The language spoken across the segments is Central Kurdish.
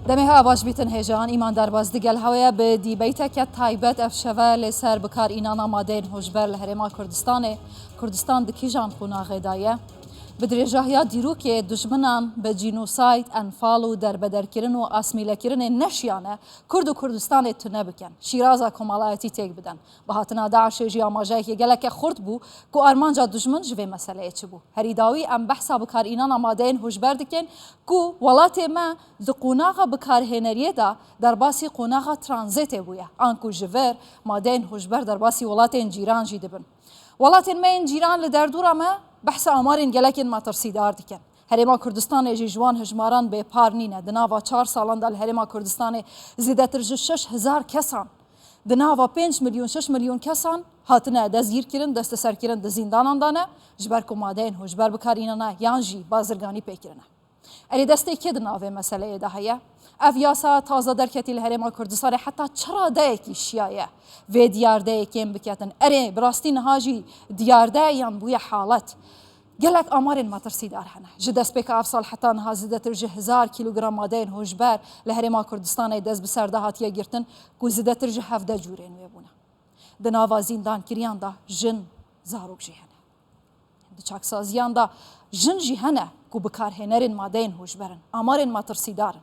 دەمێ ها باش بیتن هێژان ئیمان دەرباز دگەل هەوەیە bi dîbeyteke taybet ev şeve li ser bikar înana madeyên hojber li Herêma Kurdistanê Kurdistan di kîjan qonaxê de ye? Bi dirêjahiya dîrokê dijminan bi cînosayd, enfal û derbederkirin û asmîlekirinê neşiyane Kurd û Kurdistanê tune bikin, şîraza komalayetî têk bidin. Bi hatina DAIŞ'ê jî amajeyekê geleke xurt bû ku armanca dijmin ji vê meseleyê çi bû. Herî dawî em behsa bikarînana madeyên huşber dikin ku welatê me di qonaxa bikarhêneriyê de derbasî qonaxa tranzêtê bûye an ku ji vir madeyên huşber derbasî welatên cîran jî dibin. Welatên me yên cîran li derdora me behsa amarên gelekên metirsîdar dikin. Herêma Kurdistanê jî ji wan hejmaran bêpar nîne. Di nava çar salan de li Herêma Kurdistanê zêdetir ji 6000 kesan di nava 5 milyon 6 milyon kesan hatine destgîrkirin, desteserkirin di zîndanan de ne ji ber ku madeyên huşber bikarînane yan jî bazirganî pê kirine. Erê destê kê di navê meseleyê de heye? Ev yasa taze derketî li Herêma Kurdistanê heta çi radeyekî şiyaye vê diyardeyê kêm biketin. Erê bi rastî niha jî diyarde yan bûye halet. Gelek amarên metirsîdar hene. Ji destpêka ev sal heta niha zêdetir ji 1000 kîlogram madeyên huşber li Herêma Kurdistanê dest bi ser de hatiye girtin ku zêdetir ji 17 cûrên wê bûne. Di nava zîndankiriyan de jin, zarok jî hene. Di çaksaziyan de jin jî hene ku bikarhênerên madeyên huşber in, amarên metirsîdar in.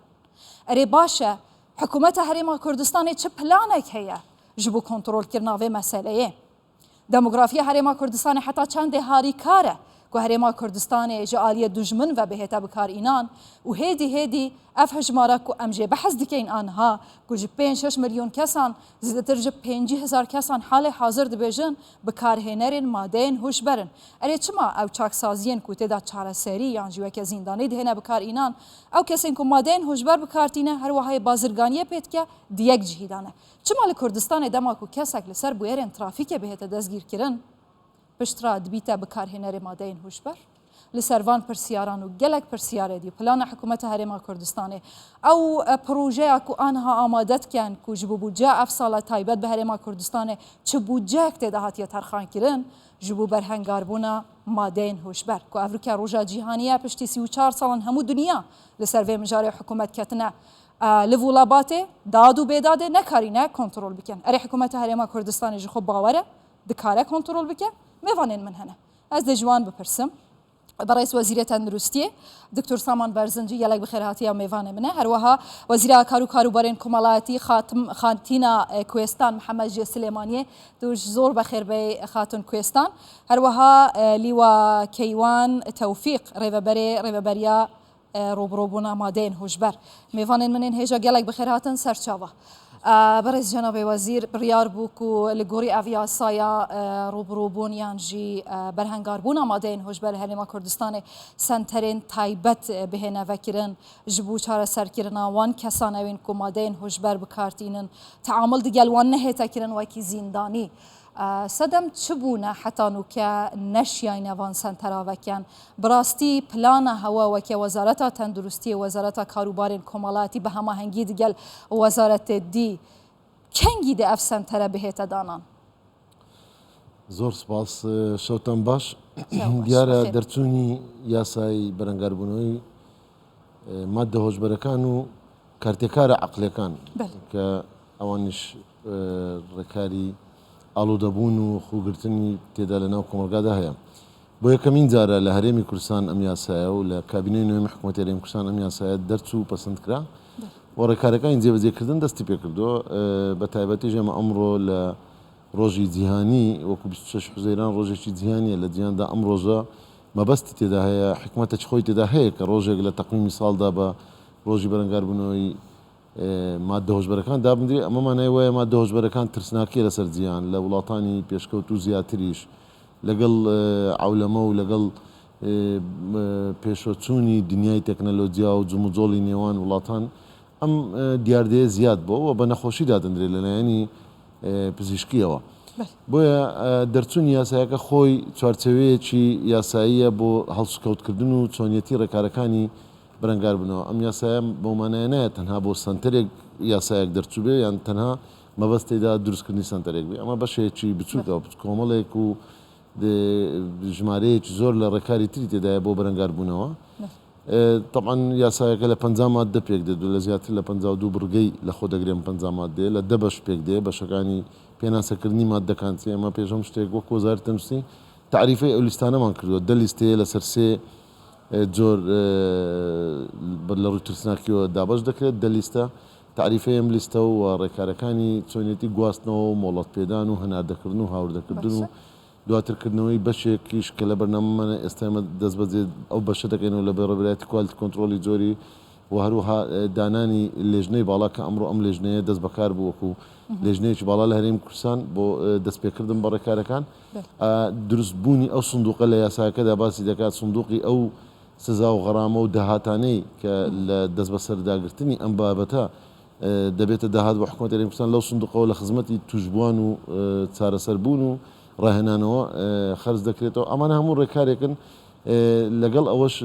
Erê baş e, hikûmeta Herêma Kurdistanê çi planek heye ji bo kontrolkirina vê meseleyê? Demografiya Herêma Kurdistanê heta çendê harîkar e ku Herêma Kurdistanê ji aliyê dijmin ve bihête bikarînan û hêdî hêdî ev hejmara ku em jê behs dikeyn anha ku ji 5-6 milyon kesan zêdetir ji 50 hezar kesan halê hazir dibêjin bikarhênerên madeyên huşber in. Erê çima ew çaksaziyên ku tê de çareserî yan jî weke zîndanî dihêne bikarînan ew kesên ku madeyên huşber bikartîne her wehayê bazirganiyê pê dike di yek cihî de ne. Çima li Kurdistanê dema ku kesek li ser bûyerên trafîkê bihête destgîrkirin, piştra dibîte bikarhênerê madeyên huşber? Li ser van pirsiyaran û gelek pirsiyarê dî plana hikûmeta Herêma Kurdistanê ew projeya ku anha amade dikin ku ji bo bûdceya ev sala taybet bi Herêma Kurdistanê çi bûdceyek tê de hatiye terxankirin ji bo berhengarbûna madeyên huşber ku ev rûke roja cîhanî ye piştî 34 salan hemû dinya li ser vê mijarê hikûmet ketine Li Vûlabatê dad û bêdadê nekarîne kontrol bikin. Erê hikûmeta Herêma Kurdistanê ji xwe bawer e, dikare kontrol bike? Mêvanên min hene. Ez dê ji wan bipirsim. Birêz Wezîrê Tenduristiyê Doktor Saman Berzincî gelek bi xêr hatiye mêvanê min e. Herwiha Wezîra Kar û Karûbarên Komelayetî Xatim Xantîna Kwêstan Mihemed ji Silêmaniyê tu ji zor be xêr bey Xatun Kwêstan. Herwiha Lîwa Keywan Tewfîq rêveberê rêveberiya Rûbirûbûna madeyên huşber. Mêvanên min ên hêja gelek bi xêr hatin ser çava. Birêz cenabê wezîr biryar bû ku li gorî ev yasaya rûbirûbûn yan jî berhengarbûna madeyên huşber li Herêma Kurdistanê senterên taybet bihêne vekirin ji bo çareserkirina wan kesan ew ên ku madeyên huşber bikar tînin teamul digel wan nehête kirin wekî zîndanî. Sedem çi bûne heta nûke neşiyayne van sentera vekin? Bi rastî plana hewa weke Wezareta Tenduristiyê, Wezareta Karûbarên Komelayetî bi hemahengî digel wezaretê dî kengî dê ev sentere bihête danan? Zor spas şewtan baş. Diyar e derçûnî yasayî berengarbûnewî madde hojberekan û kartêkara eqlêkan کە ئەوانیش ڕێکاری ئاڵوودەبوون و خووگرتنی تێدا لە ناو کۆمەڵگادا هەیە. بۆ یەکەمین جارە لە هەرێمی کوردستان ئەم یاسایە و لە کابینەی نوێمی حکوومەتی هەرێمی کوردستان ئەم یاسایە دەرچوو و پەسند کرا و ڕێکارەکانی جێبەجێکردن دەستی پێکردووە. بە تایبەتیش ئێمە ئەمڕۆ لە ڕۆژی جیهانی وەکو 26 حوزەیران ڕۆژێکی جیهانیە لە جیهاندا ئەم ڕۆژە مەبەستی تێدا هەیە حیکمەتێکی خۆی تێدا هەیە کە ڕۆژێک لە تەقویمی ساڵدا بە ڕۆژی بەرەنگاربوونەوەی ماددە هۆشبەرەکان دابندرێ، ئەمە مانای وایە ماددە هۆشبەرەکان ترسناکیە لەسەر جیهان، لە وڵاتانی پێشکەوتوو زیاتریش لەگەڵ عەولەمە و لەگەڵ پێشوەچوونی دنیای تەکنەلۆجیا و جموجۆڵی نێوان وڵاتان ئەم دیاردەیە زیاد بووە و بە نەخۆشی دادەندرێت لەلایەنی پزیشکیەوە. بۆیە دەرچوونی یاسایەکە خۆی چوارچێوەیەکی یاساییە بۆ هەڵسوکەوتکردن و چۆنیەتی ڕێکارەکانی بەرەنگار بنەوە. ئەم یاسایە بەو مانایە نایەت تەنها بۆ سەنتەرێک یاسایەک دەرچووبێ یان تەنها مەبەست تێیدا دروستکردنی سەنتەرێک بێ. ئەمە بەشێکی بچووکە، کۆمەڵێک و ژمارەیەکی زۆر لە ڕێکاری تری تێدایە بۆ بەرەنگاربوونەوە. تەبعەن یاسایەکە لە 50 ماددە پێک دێت و لە زیاتر لە 52 بڕگەی لە خۆ دەگرێ ئەم 50 ماددەیە لە دە بەش پێک دێ بەشەکانی پێناسەکردنی ماددەکان چی ئێمە پێش هەموو شتێک وەک وەزارەتی تەندروستی تەعریفەی ئەو لیستانەمان کردووە دە لیستەیە لەسەر سێ جۆر لە ڕووی ترسناکیەوە دابەش دەکرێت دە لیستە تەعریفەی ئەم لیستە و ڕێکارەکانی چۆنیەتی گواستنەوە و مۆڵەت پێدان و هەناردەکردن و هاوردەکردن و دواتر کردنەوەی بەشێکیش کە لە بەرنامەمانە ئێستا ئێمە دەستبەجێ ئەو بەشە دەکەینەوە لە بەڕێوەبەرایەتی quality control ی جۆری و هەروەها دانانی لێژنەی باڵا کە ئەمڕۆ ئەم لێژنەیە دەست بەکار بوو وەکو لێژنەیەکی باڵا لە هەرێمی کوردستان بۆ دەستپێکردن بە ڕێکارەکان دروست بوونی ئەو سندوقە لە یاساکەدا باسی دەکات سندوقی ئەو سزا و غەرامە و داهاتانەی کە لە دەستبەسەرداگرتنی ئەم بابەتە دەبێتە داهات بۆ حکومەتی هەرێمی کوردستان لەو سندوقەوە لە خزمەتی تووشبووان و چارەسەربوون و ڕاهێنانەوە خەرج دەکرێتەوە. ئەمانە هەموو ڕێکارێکن لەگەڵ ئەوەش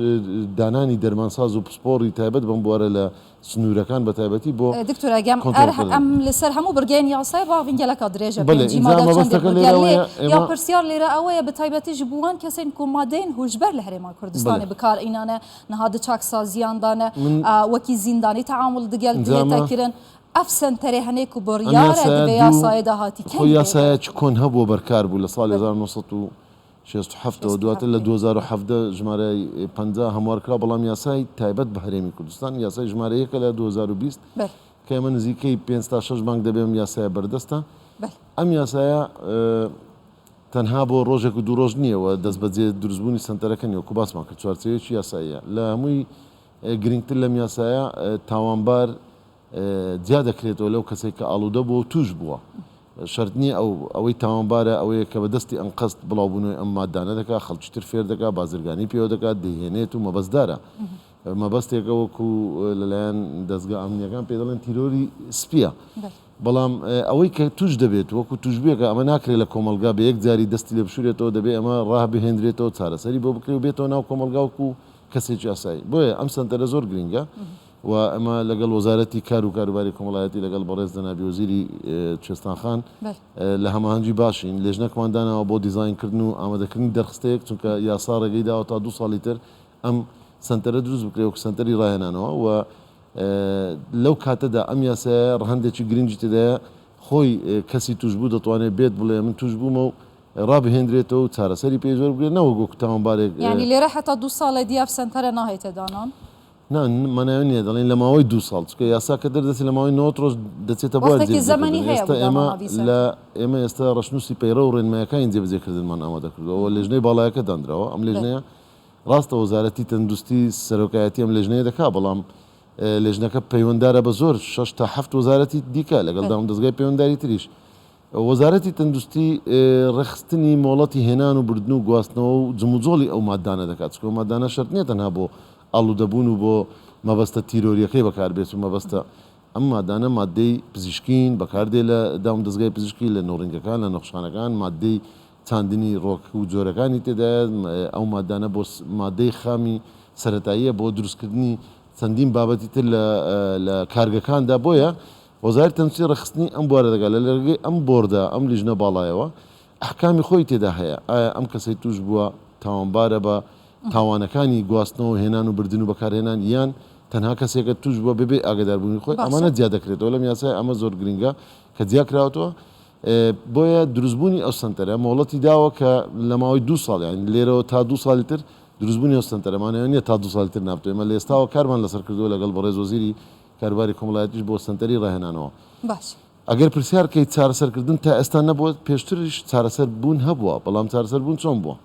دانانی دەرمانساز و پسپۆڕی تایبەت بەم بوارە لە سنوورەکان بە تایبەتی بۆ دکتۆر گیان ئەر ئەم لەسەر هەموو بڕگەیەن یاسای باڤین گەلەکا درێژە پێنجی مادە و چەندێک بڕگە لێ یا پرسیار لێرە ئەوەیە بە تایبەتیش بووان کەسێن کو مادەین هوشبەر لە هەرێما کوردستانێ بکار ئینانە نها د چاکسازیان دانە وەکی زیندانی تەعامول دگەل دهێتە کرن ئەف سەنتەرێ هەنێ کو بڕیارە د ڤێ یاسایێ دا هاتی کەنگێ خۆ یاسایەکی کۆن هەبووە بەرکار بوو لە ساڵی 1967 ەوە دواتر لە 2017 ژمارەی 50 هەموار کرا بەڵام یاسای تایبەت بە هەرێمی کوردستان یاسای ژمارە یەکە لە 2020 کە ئێمە نزیکەی 5 تا 6 مانگ دەبێ ئەم یاسایە بەردەستە ئەم یاسایە تەنها بۆ ڕۆژێک و دوو ڕۆژ نییە و دەستبەجێ دروستبوونی سەنتەرەکە نییە، وەکو باسمان کرد چوارچێوەیەکی یاساییە. لە هەمووی گرنگتر لەم یاسایە تاوانبار جیا دەکرێتەوە لەو کەسێک کە ئاڵوودە بووە و تووش بووە. شەرت نییە ئەو ئەوەی تاوانبارە ئەوەیە کە بە دەستی ئەنقەست بڵاوبوونەوەی ئەم ماددانە دەکات، خەڵکی تر فێر دەکات، بازرگانی پێوە دەکات، دەیهێنێت و مەبەستدارە. مەبەستێکە وەکو لەلایەن دەزگا ئەمنییەکان پێی دەڵێن تیرۆری سپییە. بەڵام ئەوەی کە توش دەبێت وەکو توشبووێکە ئەمە ناکرێت لە کۆمەڵگا بە یەک جاری دەستی لێ بشورێتەوە دەبێت ئەمە ڕابهێنرێتەوە چارەسەری بۆ بکرێت و بێتەوە ناو کۆمەڵگا وەکو کەسێکی ئاسایی بۆیە ئەم سەنتەرە زۆر گرینگە و ئەمە لەگەڵ وەزارەتی کار و کاروباری کۆمەڵایەتی لەگەڵ بەڕێز جەنابی وەزیری کوێستان خان لە هەماهەنگی باشین لێژنەکمان داناوە بۆ دیزاینکردن و ئامادەکردنی دەرخستەیەک چونکە یاسا ڕێگەی داوە تا دوو ساڵی تر ئەم سەنتەرە دروست بکرێت وەکو سەنتەری ڕاهێنانەوە و لەو کاتەدا ئەم یاسایە ڕەهەندێکی گرنگی تێدایە، خۆی کەسی تووشبوو دەتوانێت بێت بڵێ من تووش بوومە و ڕابهێنرێتەوە و چارەسەری پێ وەربگرێت نەوەک وەکو تاوانبارێک. یانی لێرە هەتا دوو ساڵێ دی ئەڤ سەنتەرە ناهێتە دانان؟ نا مانای نییە دەڵێین لە ماوەی دوو ساڵ چونکە یاسا کە دەردەچێت لە ماوەی 90 ڕۆژ دەچێتە بواری وەختێکی جێبەجێکردن زەمەنی هەیە ئێستا بۆ ئێمە دانانا ڤی لە سەنتەر. ئێمە ئێستا ڕەشنووسی پەیڕەو و ڕێنمایەکانی جێبەجێکردنمان ئامادە کردووە و لێژنەی باڵایەکە دانراوە ئەم لێژنەیە ڕاستە وەزارەتی تەندروستی سەرۆکایەتی ئەم لێژنەیە دەکات، بەڵام لێژنەکە پەیوەندارە بە زۆر شەش تا حەفت وەزارەتی دیکە لەگەڵ دامودەزگای پەیوەنداری تریش. وەزارەتی تەندروستی ڕێکخستنی مۆڵەتی هێنان و بردن و گواستنەوە و جموجۆڵی ئەو ماددانە دەکات، چونکە ئەو ماددانە شەرت نییە تەنها بۆ ئاڵوودەبوون و بۆ مەبەستە تیرۆرییەکەی بەکاربێت و مەبەستە ئەم مادانە ماددەی پزیشکین، بەکاردێ لە دامودەزگای پزیشکی، لە نۆڕینگەکان، لە نەخۆشخانەکان، ماددەی چاندنی ڕۆک و جۆرەکانی تێدایە، ئەو مادانە بۆ مادەی خامی سەرەتاییە بۆ دروستکردنی چەندین بابەتی تر لە لە کارگەکاندا، بۆیە وەزارەتی تەندروستی ڕێکخستنی ئەم بوارە دەکات لە ڕێگەی ئەم بۆردە، ئەم لیژنە باڵایەوە ئەحکامی خۆی تێدا هەیە، ئایا ئەم کەسەی تووش بووە تاوانبارە بە تاوانەکانی گواستنەوە و هێنان و بردن و بەکارهێنان یان تەنها کەسێکە تووش بووە بەبێ ئاگاداربوونی خۆی، باشە. ئەمانە جیا دەکرێتەوە لەم یاسایە، ئەمە زۆر گرنگە کە جیا کراوەتەوە. بۆیە دروستبوونی ئەو سەنتەرە مۆڵەتی داوە کە لە ماوەی دوو ساڵ یانی لێرەوە تا دوو ساڵی تر دروستبوونی ئەو سەنتەرە مانای نییە تا دوو ساڵی تر نابێت ئێمە لە ئێستاوە کارمان لەسەر کردووە لەگەڵ بەڕێز وەزیری کاروباری کۆمەڵایەتیش بۆ سەنتەری ڕاهێنانەوە. باش. ئەگەر پرسیار کەیت چارەسەرکردن تا ئێستا نەبووە پێشتریش چارەسەر بوون هەبووە بەڵام چارەسەر بوون چۆن بووە؟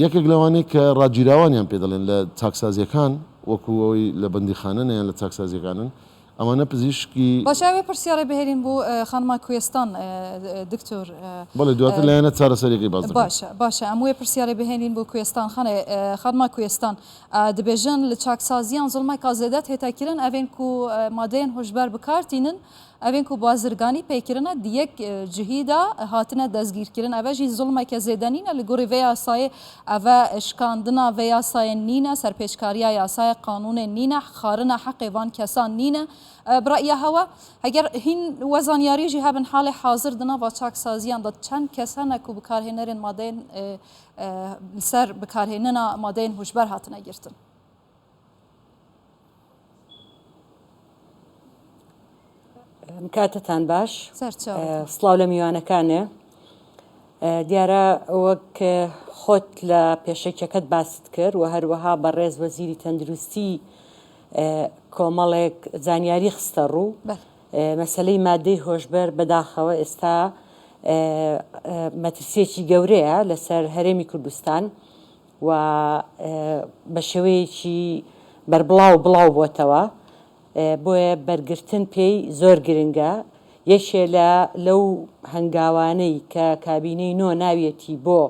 یەکێک لەوانەی کە ڕاگیراوانیان پێ دەڵێن لە چاکسازیەکان وەکو ئەوەی لە بەندیخانەنە یان لە چاکسازیەکانن ئەمانە پزیشکی. باشە ئەوێ پرسیارێ بهێنین بۆ خانما کوێستان دکتۆر. بەڵێ دواتر لایەنە چارەسەریەکەی باس دەکەین. باشە باشە ئەم وێ پرسیارێ بهێنین بۆ کوێستان خانێ خانما کوێستان دبێژن لە چاکسازیان زوڵمەکا زێدە تێتە کرن ئەڤێن کو مادەیەن هۆشبەر بکار تینن ئەڤێن کو بازرگانی پێ کرنە di یەک جهی دا هاتنە دەستگیر کرن ئەڤە ژی زوڵمەکە زێدە نینە li gorî vê yasayê ئەڤە شکاندنا vê yasayê nîne serpêçkariya yasayê qanûnê nîne xarina heqê van kesan nîne bi re'ya hewe heger hîn we zanyarî jî hebin halê hazir di nava çaksaziyan de çend kes hene ku bikarhênerên madeyên li ser bikarhênina madeyên huşber hatine girtin. کاتتان باش. سڵاو لە میوانەکانێ. دیارە وەک خۆت لە پێشەکیەکەت باست کرد و هەروەها بەڕێز وەزیری تەندروستی کۆمەڵێک زانیاری خستە ڕوو. مەسەلەی مادەی هۆشبەر بەداخەوە ئێستا مەترسیەکی گەورەیە لەسەر هەرێمی کوردستان و بە شێوەیەکی بەربڵاو بڵاو بۆتەوە. بۆیە بەرگرتن پێی زۆر گرنگە، یەکێ لە لەو هەنگاوانەی کە کابینەی نۆ ناویەتی بۆ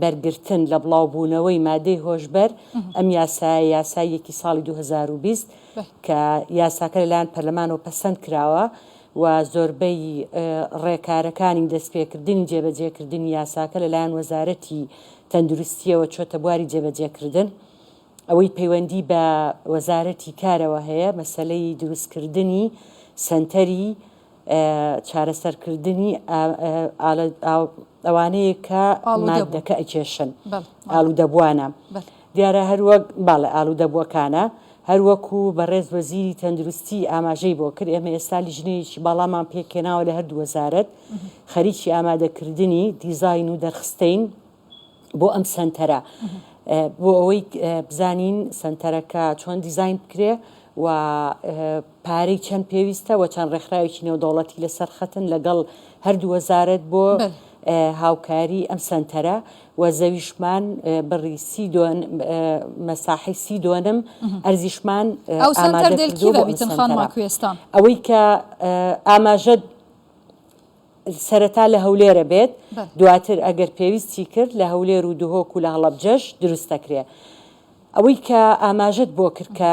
بەرگرتن لە بڵاوبوونەوەی مادەی هۆشبەر ئەم یاسایە، یاسای یەکی ساڵی 2020 کە یاساکە لەلایەن پەرلەمانەوە پەسەند کراوە و زۆربەی ڕێکارەکانی دەستپێکردنی جێبەجێکردنی یاساکە لەلایەن وەزارەتی تەندروستییەوە چۆتە بواری جێبەجێکردن. ئەوەی پەیوەندی بە وەزارەتی کارەوە هەیە مەسەلەی دروستکردنی سەنتەری چارەسەرکردنی ئەوانەیە کە مادەکە ئەکێشن ئالوودەبووانە دیارە هەروەک باڵێ ئالوودەبووەکانە هەروەکو بەڕێز وەزیری تەندروستی ئاماژەی بۆ کرد ئێمە ئێستا لیژنەیەکی باڵامان پێکهێناوە لە هەردوو وەزارەت خەریکی ئامادەکردنی دیزاین و دەرخستەین بۆ ئەم سەنتەرە بۆ ئەوەی بزانین سەنتەرەکە چۆن دیزاین بکرێ و پارەی چەند پێویستە و چەند ڕێکخراوێکی نێودەوڵەتی لەسەر خەتن لەگەڵ هەردوو وەزارەت بۆ هاوکاری ئەم سەنتەرە و زەویشمان بڕی سی دۆن مەساحەی سی دۆنم ئەرزیشمان ئەو سەنتەر دێل کیڤە بیتن خانما کوێستان؟ ئەوەی کە ئاماژەت سەرەتا لە هەولێرە بێت، دواتر ئەگەر پێویستی کرد لە هەولێر و دهۆک و لە هەڵەبجەش دروست دەکرێ. ئەوەی کە ئاماژەت بۆ کرد کە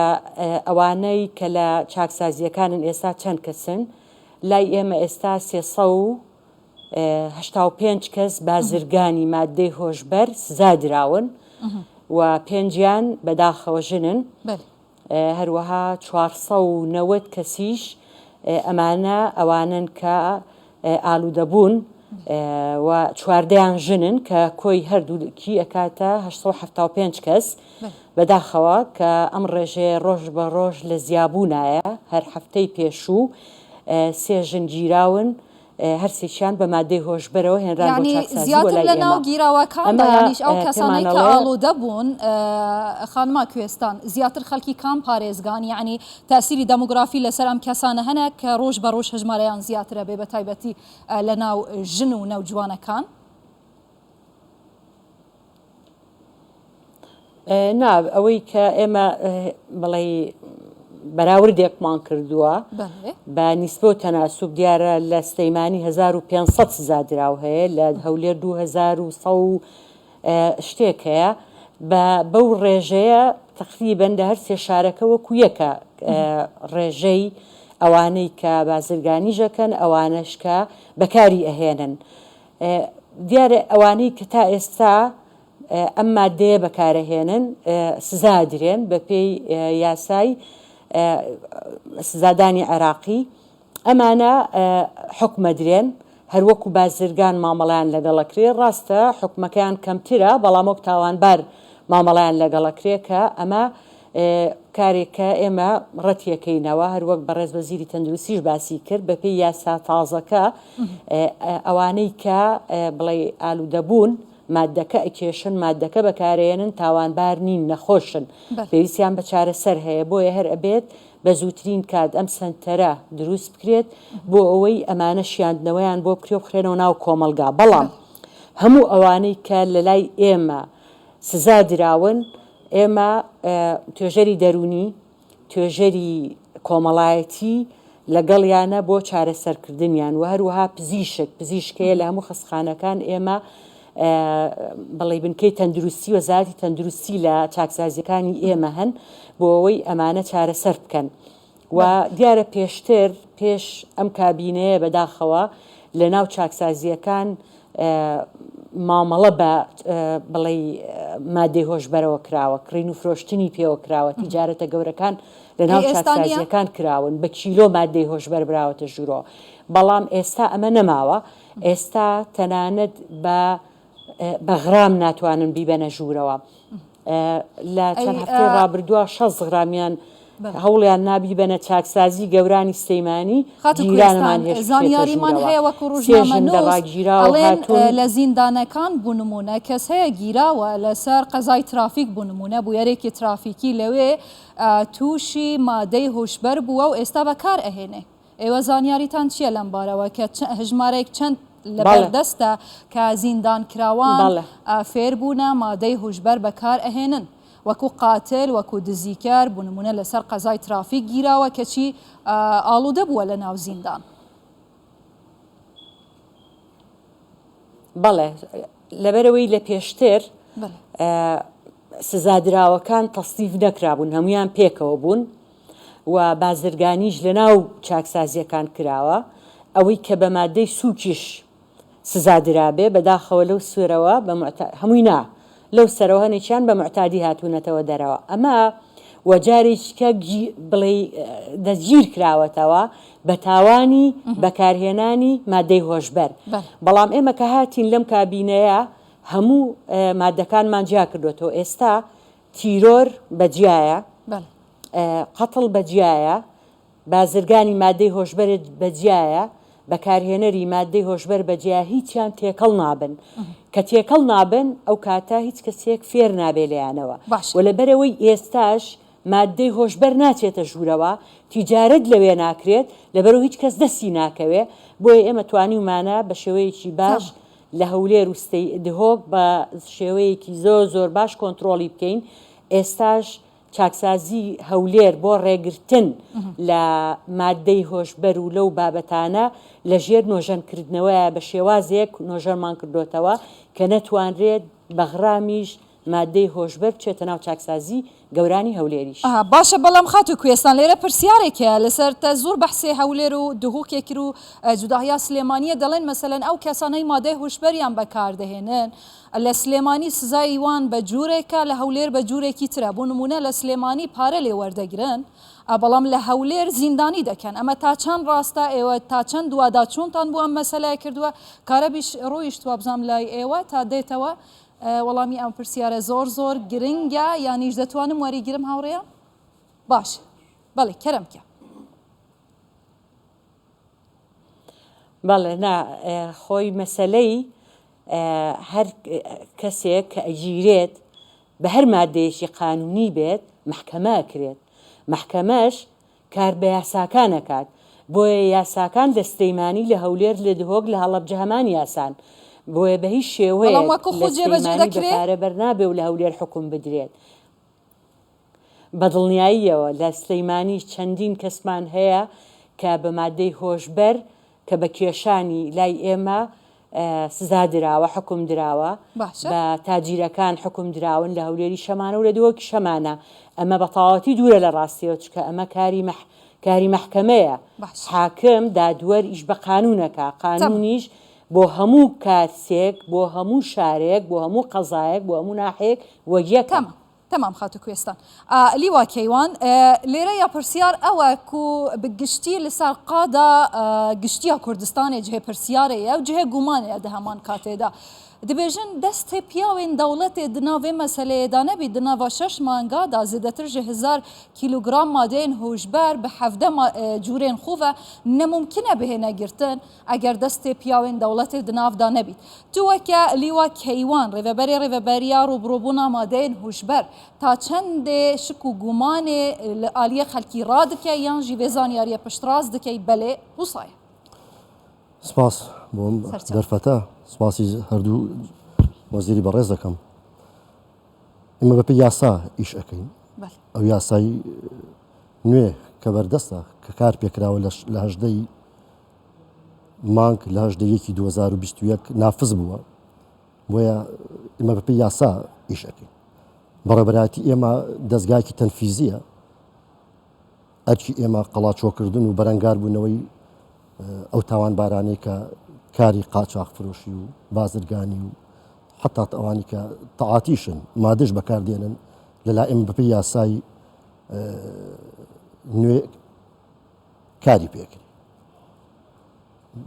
ئەوانەی کە لە چاکسازییەکانن ئێستا چەند کەسن، لای ئێمە ئێستا 385 کەس بازرگانی ماددەی هۆشبەر سزا دراون و پێنجیان بەداخەوە ژنن. هەروەها 490 کەسیش ئەمانە ئەوانەن کە ئالوودەبوون و چواردەیان ژنن کە کۆی هەردووکی ئەکاتە 875 کەس. بەداخەوە کە ئەم ڕێژەیە ڕۆژ بە ڕۆژ لە زیابوونایە، هەر هەفتەی پێشوو سێ ژن گیراون هەرسێکیان بە مادەی هۆشبەرەوە هێنران بۆ یانی چاکسازی بۆ زیاتر لای لە ناو ئێمە. گیراوەکاندا ئەمە یانیش ئەو کەسانەی پێمان کە ئەڵێ. ئاڵوودە بوون خانما کوێستان زیاتر خەڵکی کام پارێزگان یانی تاسیری دەموگرافی لەسەر ئەم کەسانە هەنە کە ڕۆژ بە ڕۆژ هەژمارەیان زیاترە بێ بە تایبەتی لە ناو ژن و نەوجوانەکان؟ نا ئەوەی کە ئێمە بڵێ بەراوردێکمان کردووە بە نیسبە و تەناسوب دیارە لە سلەیمانی 1500 سزا دراو هەیە لە هەولێر 2100 شتێک هەیە بە بەو ڕێژەیە تقریبن لە هەر سێ شارەکە وەکو یەکە ڕێژەی ئەوانەی کە بازرگانیژەکەن ئەوانەش کە بەکاری ئەهێنن دیارە ئەوانەی کە تا ئێستا ئەم ماددەیە بەکارەهێنن سزا درێن بەپێی یاسای سزادانی عێراقی ئەمانە حکومەدرێن هەروەکو بازرگان مامەڵیان لەگەڵەکرێ ڕاستە حکومەکەیان کەمترە بەڵام وەک تاوانبار مامەڵیان لەگەڵەکرێ کە ئەمە کارێکە ئێمە ڕەتیەکەینەوە هەروەک بەڕێز وەزیری تەندروستیش باسی کرد بەپێی یاسا تازەکە ئەوانەی کە بڵێ ئالوودەبوون مادەکە ئەکێشن مادەکە بەکارێنن تاوانبار نین نەخۆشن پێویستیان بە چارەسەر هەیە بۆیە هەر ئەبێت بە زووترین کات ئەم سەنتەرە دروست بکرێت بۆ ئەوەی ئەمانە شیاندنەوەیان بۆ بکرێ و بخرێنەوە ناو کۆمەڵگا بەڵام هەموو ئەوانەی کە لە لای ئێمە سزا دراون، ئێمە توێژەری دەروونی، توێژەری کۆمەڵایەتی لەگەڵیانە بۆ چارەسەرکردنیان و هەروەها پزیشک، پزیشک هەیە لە هەموو خەستخانەکان ئێمە بەڵی بنکەی تەندروستی وەزارەتی تەندروستی لە چاکسازیەکانی ئێمە هەن بۆ ئەوەی ئەمانە چارەسەر بکەن. و دیارە پێشتر پێش ئەم کابینەیە بەداخەوە لە ناو چاکسازییەکان مامەڵە بە بڵێی مادەی هۆشبەرەوە کراوە، کڕین و فرۆشتنی پێوە کراوە، تیجارەتە گەورەکان لە ناو چاکسازییەکان کراون، بە کیلۆ مادەی هۆشبەر براوەتە ژوورەوە، بەڵام ئێستا ئەمە نەماوە، ئێستا تەنانەت بە بە غرام ناتوانن بیبەنە ژوورەوە. لە چەند هەفتەی ڕابردووە 60 غرامیان. هەوڵیان نا بیبەنە چاکسازی گەورانی سلیمانی خاتوو گیرانەمان کوێستان هێشت بچێتە زانیاریمان ژوورەوە هەیە وەکو سێ ژن لە ڕۆژنامەنووس ڕاگیراو ئەڵێن هاتوون. لە زیندانەکان بو نموونە کەس هەیە گیراوە لەسەر قەزای ترافیک بو نموونە بویەرێکی ترافیکی لەوێ تووشی مادەی هۆشبەر بووە و ئێستا بەکار ئەهێنێ ئێوە زانیاریتان چییە لەم بارەوە کە هەژمارێک چەند لەبەر بەڵێ. دەستە کە زیندانکراوان بەڵێ. فێر بوونە مادەی هۆشبەر بەکار ئەهێنن وەکو قاتل وەکو دزیکەر بو نمونە لەسەر قەزای ترافیک گیراوە کەچی ئاڵودە بووە لە ناو زیندان. بەڵێ لەبەرئەوەی لە پێشتر سزادراوەکان تەسنیف نەکرابوون هەموویان پێکەوە بوون و بازرگانیش لەناو چاکسازیەکان کراوە ئەوەی کە بە مادەی سوکیش سزا درابێ بەداخەوە لەو سەرەوە بە معتا هەمووی نا لەو سەرەوە هەنێکیان بە معتادی هاتوونەتەوە دەرەوە ئەمە و جارێکیکە بڵێی دەستگیر کراوەتەوە بە تاوانی بەکارهێنانی مادەی هۆشبەر بەڵام ئێمە کە هاتین لەم کابینەیە هەموو مادەکانمان جیا کردوێتەوە ئێستا تیرۆر بەجیایە قەتڵ بەجیایە بازرگانی مادەی هۆشبەر بەجیایە، بەکارهێنەری مادەی هۆشبەر بەجیایە هیچیان تێکەڵ نابن، کە تێکەڵ نابن ئەو کاتە هیچ کەسێک فێر نابێ لێیانەوە باشە. و لەبەرئەوەی ئێستاش مادەی هۆشبەر ناچێتە ژوورەوە، تیجارەت لەوێ ناکرێت، لەبەرئەوە هیچ کەس دەستی ناکەوێ، بۆیە ئێمە توانیومانە بە شێوەیەکی باش تەمام. لە هەولێر و ستەی دهۆک بە شێوەیەکی زۆر زۆر باش کۆنترۆڵی بکەین، ئێستاش چاکسازی هەولێر بۆ ڕێگرتن لە ماددەی هۆشبەر و لەو بابەتانە لە ژێر نۆژەنکردنەوەیە بە شێوازێک نۆژەنمان کردۆتەوە کە نەتوانرێت بە غرامیش ماددەی هۆشبەر بچێتە ناو چاکسازی گەورانی هەولێریش. باشە بەڵام خاتوو کوێستان لێرە پرسیارێک هەیە لەسەر تە زۆر بەحسێ هەولێر و دهۆکێ کرد و جوداهیا سلێمانیە دەڵێن مەسەلەن ئەو کەسانەی مادەی هۆشبەریان بەکار دەهێنن لە سلێمانی سزای وان بە جورێکە لە هەولێر بە جورێکی ترە بۆ نمونە لە سلێمانی پارە لێ وەردەگرن بەڵام لە هەولێر زیندانی دەکەن ئەمە تا چەند ڕاستە ئێوە تا چەند دواداچوونتان بۆ ئەم مەسەلەیە کردووە کارەبیش ڕۆیشت وابزانم لای ئێوە تا دێتەوە وەڵامی ئەم پرسیارە زۆر زۆر گرنگە یانیش دەتوانم وەریگرم هاوڕێیان باش بەڵێ کەرەم کە. بەڵێ نا خۆی مەسەلەی هەر کەسێک کە ئەگیرێت بە هەر مادەیەکی قانونی بێت مەحکەمە ئەکرێت مەحکەمەش کار بە یاساکان ئەکات بۆیە یاساکان لە سلیمانی لە هەولێر لە دهۆک لە هەڵەبجە هەمان یاسان بۆیە بە هیچ بەڵام شێوەیەک وەکو لە خۆ جێبەجێ سلیمانی بە دەکرێ؟ پارە بەرنابێ و لە هەولێر حوکم بدرێت بە دڵنیاییەوە لە سلیمانی چەندین کەسمان هەیە کە بە مادەی هۆشبەر کە بە کێشانی لای ئێمە سزا دراوە، حوکم دراوە، باشە. بە تاجیرەکان حوکم دراون لە هەولێریش هەمانە و لە دهۆکیش هەمانە، ئەمە بە تەواوەتی دوورە لە ڕاستیەوە چونکە ئەمە کاری مەح کاری مەحکەمەیە، باشە. حاکم، دادوەر ئیش بە قانوون ئەکا، تەمام. قانوونیش بۆ هەموو کارسێک، بۆ هەموو شارێک، بۆ هەموو قەزایەک، بۆ هەموو ناحیەیەک وەک یەکە. تەمام. تەمام خاتوو کوێستان. لیوا کەیوان، لێرەیا پرسیار ئەوە کو bi گشتی li ser qada giştiya Kurdistanê cihê pirsiyarê ye û cihê gumanê ye di heman katê de. Dibêjin destê piyawên dewletê di nav vê meseleyê de nebî di nava şeş manga de zêdetir ji hezar kîlogram madeyên hojber bi 17 cûrên xwe ve nemumkin e bihêne girtin eger destê piyawên dewletê di nav de nebît. Tu weke Lîwa Keywan, rêveberê rêveberiya rûbirûbûna madeyên huşber, ta çendê şik û gumanê li aliyê xelkî radike yan jî vê zanyariyê piştrast dikey belê wisa ye. سپاس بۆ ئەم سەرچاوە. دەرفەتە، سپاسی هەردوو وەزیری بەڕێز دەکەم. ئێمە بەپێی یاسا ئیش ئەکەین. بەلێ. ئەو یاسای نوێ کە بەردەستە کە کار پێکراوە لە هەژدەی مانگ لە هەژدە یەکی 2021 نافز بووە بۆیە ئێمە بەپێی یاسا ئیش ئەکەین. بەڕێوەبەرایەتی ئێمە دەزگایەکی تەنفیزیە، ئەرکی ئێمە قەڵاچۆکردن و بەرەنگاربوونەوەی ئەو تاوانبارانەی کە کاری قاچاخ فرۆشی و بازرگانی و حتا ئەوانی کە تەعاتیشن مادش بەکاردێنن لەلا ئێمە بەپێی یاسای نوێ کاری پێکرێ.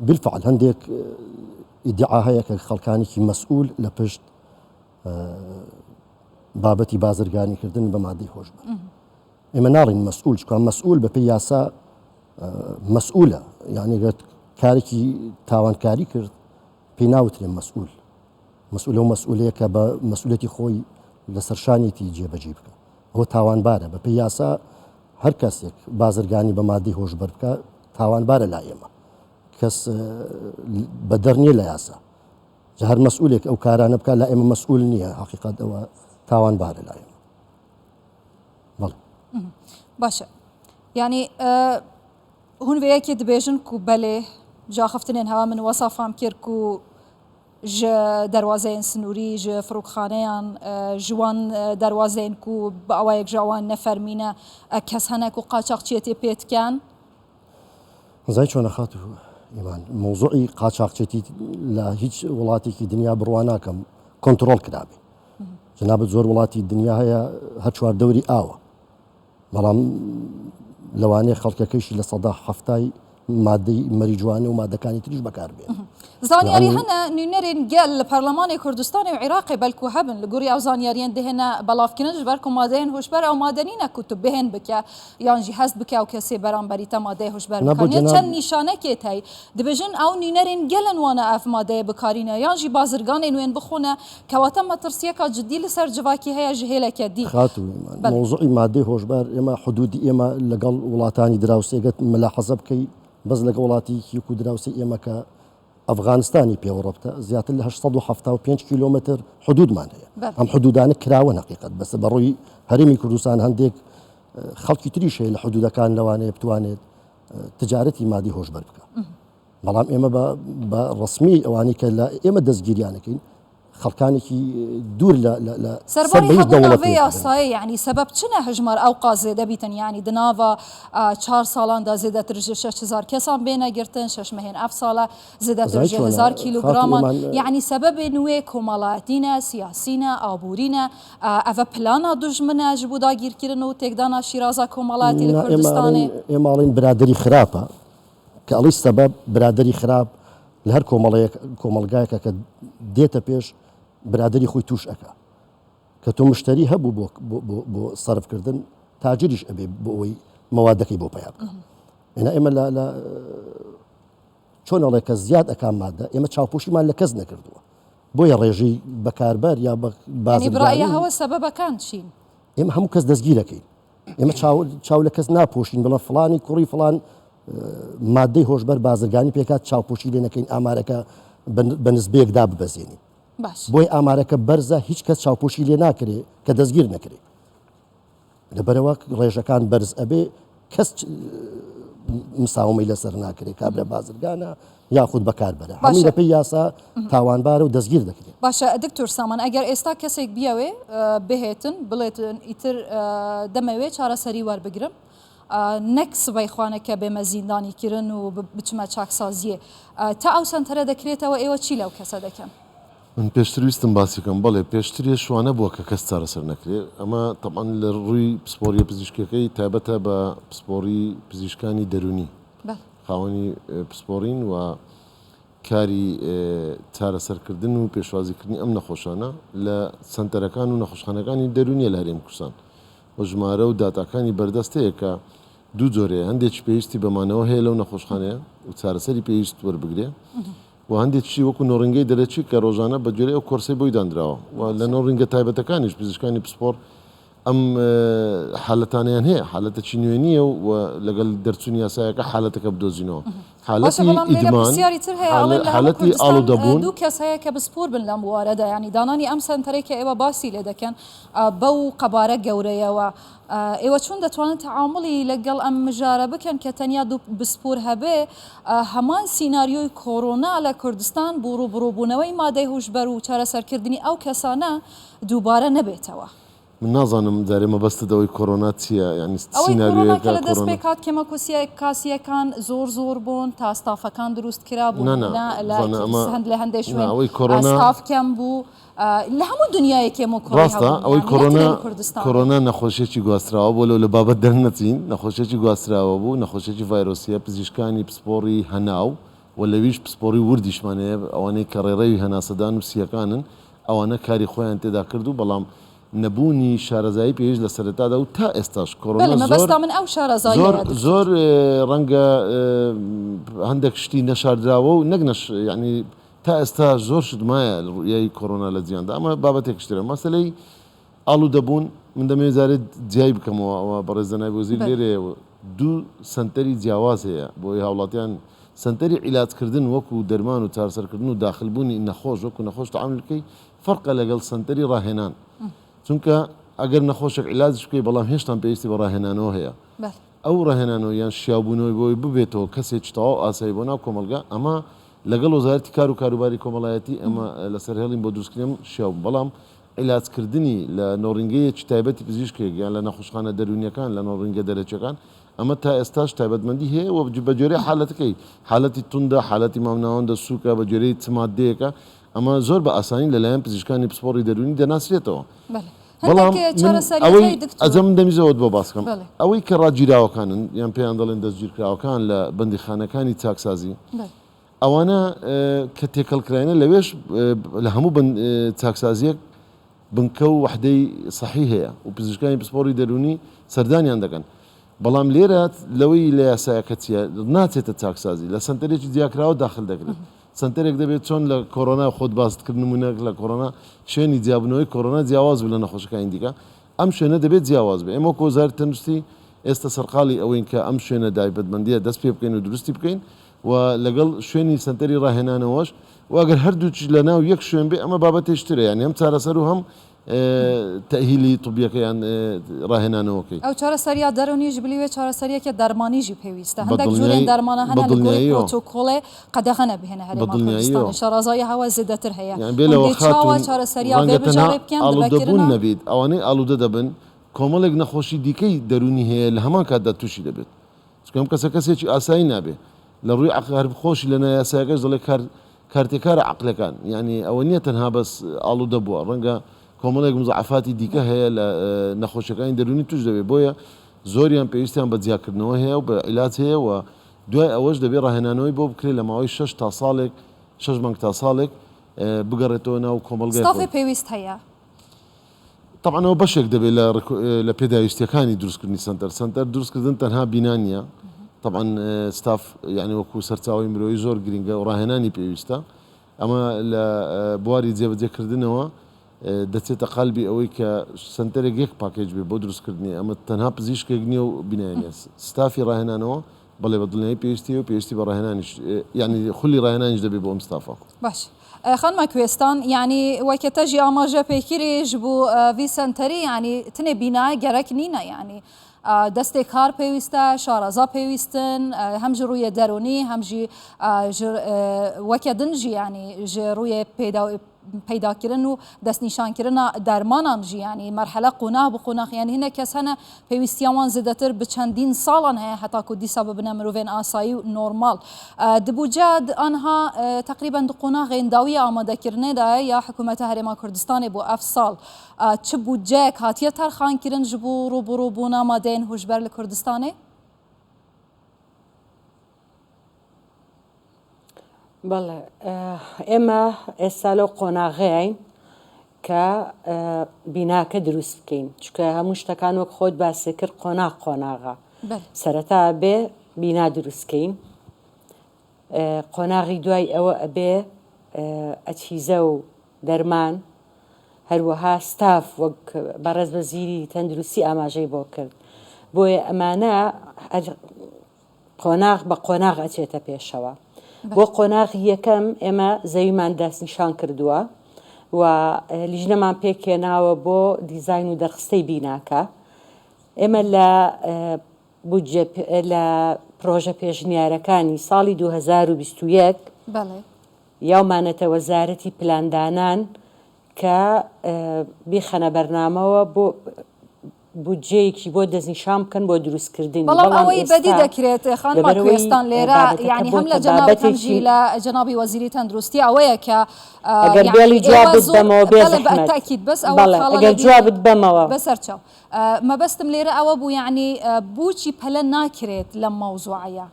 بالفعل هەندێک ئیدعا هەیە کە خەڵکانێکی مەسئول لە پشت بابەتی بازرگانیکردن بە مادەی هۆشبەر. ئێمە ناڵین مەسئول چکە مەسئول بەپێی یاسا مەسئولە یعنی گەر کارێکی تاوانکاری کرد پێی ناوترێ مەسئول مەسئول ئەو مەسئولەیە کە بە مەسئولەتی خۆی لەسەر شانیەتی جێبەجێی بکا ئەوە تاوانبارە بەپێی یاسا هەر کەسێک بازرگانی بە مادەی هۆشبەر بکە تاوانبارە لای ئێمە کەس بەدەر نییە لە یاسا جا هەر مەسئولێک ئەو کارانە بکە لای ئێمە مەسئول نییە حقیقت ئەوە تاوانبارە لای ئێمە بەڵێ باشە یعنی هون vê yekê dibêjin ku belê ji axiftinên hewa min wesa fam kir ku ji derwazeyên sinûrî, ji firokxaneyan, ji wan derwazeyên ku bi awayek ji wan ne fermî ne, kes hene ku qaçaxçiyetê pê dikin. زای چۆنە خاتوو ئیمان مەوزوعی قاچاخچێتی لە هیچ وڵاتێکی دنیا بڕوا ناکەم کۆنترۆڵ کرابێ جەنابت زۆر وڵاتی دنیا هەیە هەر چواردەوری ئاوە بەڵام لەوانەیە خەڵکەکەیشی 70% ی مادەی مەریجوانە و مادەکانی تریش بەکار بێنن. زانیاری هەنە نوێنەرên gel li Parlemanê Kurdistanê û Iraqê belku hebin li gorî ew zanyariyên dihêne belavkirin ji ber ku madeyên hişber ew made nîne ku tu bihên bike yan jî hest bike ew kesê beramberî te madeyê hişber bikaniye çend nîşanekê te heye dibêjin ew nûnerên gel in wan ev madeyê bikarîne yan jî bazirganên wên bixwine Kewate metirsiyeka cidî li ser civakî heye ji hêleke dî. خاتوو ئیمان، مەوزوعی مادەی هۆشبەر ئێمە حدودی ئێمە لەگەڵ وڵاتانی دراوسێ گەت ملاحەزە بکەی بەس لەگەڵ وڵاتێکی وەکو دراوسێی ئێمە کە ئەفغانستانی پێوە ڕەبتە زیاتر لە 875 کیلۆمەتر حدودمان هەیە ئەم حدودانە کراوەن حقیقەت بەسە بە ڕووی هەرێمی کوردستان هەندێک خەڵکی تریش هەیە لە حدودەکان لەوانەیە بتوانێت تجارەتی مادی هۆشبەر بکە. بەڵام ئێمە بە بە ڕەسمی ئەوانەی کە لە ئێمە دەستگیریانەکەین خەڵکانێکی دوور لە لە لە سەر سەرباری بە هیچ هەبوونا دەوڵەتێک ڤێ بن. یاسایێ یەعنی سەبەب چنە هەژمار ئەوقا زێدە بیتن یەعنی دناڤا چار ساڵاندا زێدەتر ژ 6000 کەسان بێنە گرتن شەش مەهێن ئەڤ ساڵە زێدەتر ئەزانی ژ چۆنە هزار خاتوو کیلوگرامان ئیمان یەعنی سەبەبێن وێ کۆمەڵایەتینە سیاسینە ئابوورینە ئەڤە پلانا دوژمنە ژ بۆ داگیرکردن و تێکدانا شیرازا کۆمەڵایەتی لە نا ئێمە کوردستانێ. ئەڵێین ئێمە ئەڵێین برادەری خراپە کە ئەڵێی سەبەب برادەری خراپ لە هەر کۆمەڵەیەک کۆمەڵگایەکە کە دێتە پێش برادەری خۆی توش ئەکا کە تۆ مشتری هەبوو بۆ بۆ بۆ سەرفکردن تاجریش ئەبێ بۆ ئەوەی مەوادەکەی بۆ پەیا بکە ئێنا ئێمە لە لە چۆن ئەڵێ کە زیاد ئەکا مادە ئێمە چاوپۆشیمان لە کەس نەکردووە بۆیە ڕێژەی بەکاربەر یا بە یعنی برایە بازرگانی هەوە سەبەبەکان چین؟ ئێمە هەموو کەس دەستگیرەکەین ئێمە چاو چاو لە کەس ناپۆشین بڵێن فڵانی کوڕی فڵان مادەی هۆشبەر بازرگانی پێکات چاوپۆشی لێ نەکەین ئامارەکە بە نسبەیەک داببەزێنین باش بۆی ئامارەکە بەرزە هیچ کەس چاوپۆشی لێ ناکرێ کە دەستگیر نەکرێ لەبەرەوە ڕێژەکان بەرز ئەبێ کەس مساومەی لەسەر ناکرێ کابرا بازرگانە یاخود بەکاربەرە هەمووی باشە بەپێی یاسا تاوانبارە و دەستگیر دەکرێت. باشە دکتۆر سامان ئەگەر ئێستا کەسێک بیەوێ بهێتن بڵێتن ئیتر دەمەوێ چارەسەری وەربگرم نەک سبەی خوانە کە بێمە زیندانی کردن و بچمە چاکسازیێ تا ئەو سەنتەرە دەکرێتەوە ئێوە چی لەو کەسە دەکەن؟ من پێشتر ویستم باسی بکەم بەڵێ پێشترێش وا نەبووە کە کەس چارەسەر نەکرێ ئەمە تەبعەن لە ڕووی پسپۆڕیە پزیشکیەکەی تایبەتە بە پسپۆڕی پزیشکانی دەروونی خاوەنی پسپۆڕین و کاری چارەسەرکردن و پێشوازیکردنی ئەم نەخۆشانە لە سەنتەرەکان و نەخۆشخانەکانی دەروونیە لە هەرێمی کوردستان و ژمارە و داتاکانی بەردەست هەیە کە دوو جۆرەیە هەندێکی پێویستی بە مانەوە هەیە لەو نەخۆشخانەیە و چارەسەری پێویست وەربگرێ و هەندێکیشی وەکو نۆڕینگەی دەرەکی کە ڕۆژانە بە گوێرەی ئەو کۆرسەی بۆی دانراوە و لە نۆڕینگە تایبەتەکانیش پزیشکانی پسپۆڕ ئەم حالەتانەیان هەیە، حالەتەکی نوێ نییە و لەگەل دەرچوونی یاسایەکە حالەتەکە بدۆزینەوە. باشە حالەتی بەڵام لێرە ئیدمان، پرسیاری تر هەیە ئەڵێن لە هەموو حالەتی کوردستان ئاڵودەبوون. دوو کەس هەیە کە پسپۆر بن لەم بوارەدا یانی دانانی ئەم سەنتەرەی کە ئێوە باسی لێ دەکەن بەو قەبارە گەورەیەوە ئێوە چۆن دەتوانن تەعامولی لەگەڵ ئەم مژارە بکەن کە تەنیا دوو پسپۆر هەبێ هەمان سیناریۆی کۆرۆنا لە کوردستان بۆ ڕووبڕووبوونەوەی مادەی هۆشبەر و چارەسەرکردنی ئەو کەسانە دووبارە نەبێتەوە؟ من نازانم جارێ مەبەستت ئەوەی کۆرۆنا چییە یانی ئەوەی کۆرۆنا کە سیناریۆیەکە لە دەست کۆرۆنا. پێک هات کێمەکوسییەکان زۆر زۆر بوون تا ستافەکان دروست کرا بۆ نا نا نموونە لە بزانە ئەمە لە هەندێ نا شوێن ئەوەی کۆرۆنا ستاف کەم بوو لە هەموو دنیایە کێموکوڕی ڕاستە هەبوو ئەوەی یانی نەک کۆرۆنا لە کوردستان بێ. کۆرۆنا نەخۆشیەکی گواستراوە بۆ لەو لە بابەت دەرنەچین نەخۆشیەکی گواستراوە بوو نەخۆشیەکی ڤایرۆسیە پزیشکانی پسپۆڕی هەناو و لەویش پسپۆڕی وردیشمان هەیە ئەوانەی کە ڕێڕەوی هەناسەدان و سییەکانن ئەوانە کاری خۆیان تێدا کرد و بەڵام. نەبوونی شارەزایی پێویست لە سەرەتادا و تا ئێستاش کۆرۆنا بەڵێ زۆر مەبەستا من ئەو شارەزاییەیە زۆر دکتۆر. زۆر ڕەنگە هەندێک شتی نەشاردراوە و نەک نەش یانی تا ئێستا زۆر شت مایە ڕوئیای کۆرۆنا لە جیهاندا ئەمە بابەتێکش ترە مەسەلەی ئاڵوودەبوون من دەمەوێت جارێ جیای بکەمەوە ئەوە بەڕێز جەنابی وەزیر بەلێ. لێرەیە و دوو سەنتەری جیاواز هەیە بۆی هاوڵاتیان سەنتەری عیلاجکردن وەکو دەرمان و چارەسەرکردن و داخلبوونی نەخۆش وەکو نەخۆش تەعامول بکەی فەرقە لەگەڵ سەنتەری ڕاهێنان چونکە ئەگەر نەخۆشێک عیلاجش بکەی بەڵام هێشتان پێویستی بە ڕاهێنانەوە هەیە ئەو ڕاهێنانەوە یان شیاوبوونەوەی بۆی ببێتەوە کەسێکی تەواو ئاسایی بۆ ناو کۆمەڵگا ئەمە لەگەڵ وەزارەتی کار و کاروباری کۆمەڵایەتی ئەمە لەسەر هێڵین بۆ دروستکردنی ئەم شیاو بەڵام عیلاجکردنی لە نۆڕینگەیەکی تایبەتی پزیشکێک یان لە نەخۆشخانە دەروونیەکان لە نۆڕینگە دەرەکیەکان ئەمە تا ئێستاش تایبەتمەندی هەیە و بە گوێرەی حالەتەکەی حالەتی توندە حالەتی مامناوەندە سووکە بە گوێرەی چ ماددەیەکە ئەمە زۆر بە ئاسانی لەلایەن پزیشکانی پسپۆڕی دەروونی دەناسرێتەوە. بەلێ. بەڵام هەندێک من چارەسەریت ئەوەی هەیە دکتۆر. ئەجە من دەمویست ئەوەت بۆ باس بکەم. بەلێ. ئەوەی کە ڕاگیراوەکانن یان پێیان دەڵێن دەستگیرکراوەکان لە بەندیخانەکانی چاکسازی بەلێ. ئەوانە کە تێکەڵکراینە لەوێش لە هەموو بن چاکسازیەک بنکە و وەحدەی سەحی هەیە و پزیشکانی پسپۆڕی دەروونی سەردانیان دەکەن. بەڵام لێرە لەوەی لە یاسایەکە چیە ناچێتە چاکسازی لە سەنتەرێکی جیاکراوە داخل دەکرێت. سەنتەرێک دەبێت چۆن لە کۆرۆنا خۆت باست کرد نمونەک لە کۆرۆنا شوێنی جیابوونەوەی کۆرۆنا جیاواز بوو لە نەخۆشەکانی دیکە ئەم شوێنە دەبێت جیاواز بێت ئێمە وەکو وەزارەتی تەندروستی ئێستا سەرقاڵی ئەوەین کە ئەم شوێنە دایبەتمەندیە دەست پێ بکەین و دروستی بکەین و لەگەڵ شوێنی سەنتەری ڕاهێنانەوەش و ئەگەر هەردووکیش لە ناو یەک شوێن بێ ئەمە بابەتێکی ترە یانی هەم چارەسەر و هەم تەئهیلی طبیەکە یان ڕاهێنانەوەکەی. ئەو چارەسەریە دەرونی ji bilî wê چارەسەریەکێ دەرمانی jî پێویستە. بە هەندێک جورێن دڵنیایی دەرمانە بە هەنە li gorî دڵنیاییەوە. پرۆتۆکۆڵێ قەدەغە نە بهێنە بە هەرێما دڵنیاییەوە. کوردستانێ. شارەزایی هەوە زێدەتر هەیە. یان بێ هون لەوە dê çawa خاتوون چارەسەریە vê ڕەنگە تەنها mijarê بکەن di ئاڵوودەبوون vekirina نەبیت ئەوانەی ئاڵوودە دەبن کۆمەڵێک نەخۆشی دیکەی دەروونی هەیە لە هەمان کاتدا تووشی دەبێت چونکە ئەم کەسە کەسێکی ئاسایی نابێ لە ڕووی عەقڵ هەر خۆشی لە نایاسایەکەش دەڵێ کار کارتێکارە عەقلەکان یانی ئەوە نییە تەنها بەس ئاڵوودە بووە ڕەنگە کۆمەڵێک مزعفاتی دیکە هەیە لە نەخۆشیەکانی دەروونی توش دەبێت بۆیە زۆریان پێویستیان بە جیاکردنەوە هەیە و بە عیلاج هەیە و دوای ئەوەش دەبێت ڕاهێنانەوەی بۆ بکرێت لە ماوەی شەش تا ساڵێک شەش مانگ تا ساڵێک بگەڕێتەوە ناو کۆمەڵگای ستافی خۆی. پێویست هەیە؟ تەبعەن ئەوە بەشێک دەبێت لە لە پێداویستیەکانی دروستکردنی سەنتەر، سەنتەر دروستکردن تەنها بینا نییە، تەبعەن ستاف یانی وەکو سەرچاوەی مرۆیی زۆر گرنگە و ڕاهێنانی پێویستە، ئەمە لە بواری جێبەجێکردنەوە دەچێتە قالبی ئەوەی کە سەنتەرێک یەک package بێ بۆ دروستکردنی، ئەمە تەنها پزیشکێک نییە و بینای نییە، ستافی ڕاهێنانەوە بەڵێ بە دڵنیایی پێویستی هەیە و پێویستی بە ڕاهێنانیش یانی خولی ڕاهێنانیش دەبێت بۆ ئەم ستافە. باش خانمە کوێستان یانی وەکە تەژی ئاماژە پێکری ji bo vî senterî yanî tinê bînayê gerek nîne yanî destê kar pêwîste şaraza pêwîstin hem ji rûyê derûnî hem jî ji weke din jî yanî ji rûyê pêda peydakirin û destnîşankirina dermanan jî yanî merhele qonax bi qonax yanî hinek kes hene pêwîstiya wan zêdetir bi çendîn salan heye heta ku dîsa bibine mirovên asayî û normal. Di bûdce anha teqrîben di qonaxên dawî amadekirinê de ye ya Hikûmeta Herêma Kurdistanê bo ev sal çi bûdceyek hatiye terxankirin ji bo rûbirûbûna madeyên hûşber li Kurdistanê? بەڵێ ئێمە ئێستا لەو قۆناغەیەین کە بیناکە دروست بکەین چکە هەموو شتەکان وەک خۆت باسی کرد قۆناغ قۆناغە سەرەتا بێ بینا دروستکەین قۆناغی دوای ئەوە ئەبێ ئەچیزە و دەرمان هەروەها ستاف وەک بەڕێز وەزیری تەندروستی ئاماژەی بۆ کرد بۆیە ئەمانە قۆناغ بە قۆناغ ئەچێتە پێشەوە. بۆ قۆناغی یەکەم ئێمە زەویمان دەستنیشان کردووە و لیژنەمان پێکهێناوە بۆ دیزاین و دەرخستەی بیناکە. ئێمە لە بودجە لە پرۆژە پێشنیارەکانی ساڵی 2021 یاومانەتە وەزارەتی پلاندانان کە بیخەنە بەرنامەوە بۆ بودجەیەکی بۆ دەستنیشان بکەن بۆ دروستکردنی، بەڵام بەڵام ئەوەی بەدی ئێستا دەکرێت خانمە لەبەرئەوەی کوێستان لێرە بابەتەکە یانی هەم لە بۆتە جەنابت هەم بابەتێکی ژی لە جەنابی وەزیری تەندروستی ئەوەیە کە ئەگەر یانی بێڵی ئێوە جوابت زۆر بەمەوە بێ بەڵێ بە زەحمەت تەئکید بەس ئەوە بەڵێ خاڵە ئەگەر لە بیری جوابت بەمەوە. بەسەرچاو مەبەستم لێرە ئەوە بوو یانی بۆچی پەلە ناکرێت لەم مەوزوعەیە؟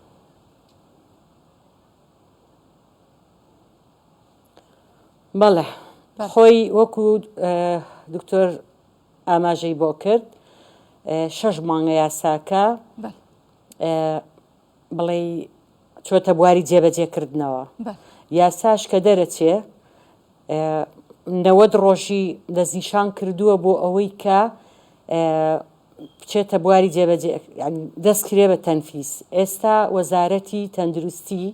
بەڵێ بەڵێ. خۆی وەکو دکتۆر. ئاماژەی بۆ کرد شەش مانگە یاساکە بڵێی چۆتە بواری جێبەجێکردنەوە. یاساش کە دەرەچێ 90 ڕۆژی دەستنیشان کردووە بۆ ئەوەی کە بچێتە بواری جێبەجێ دەست کرێ بە تەنفیز. ئێستا وەزارەتی تەندروستی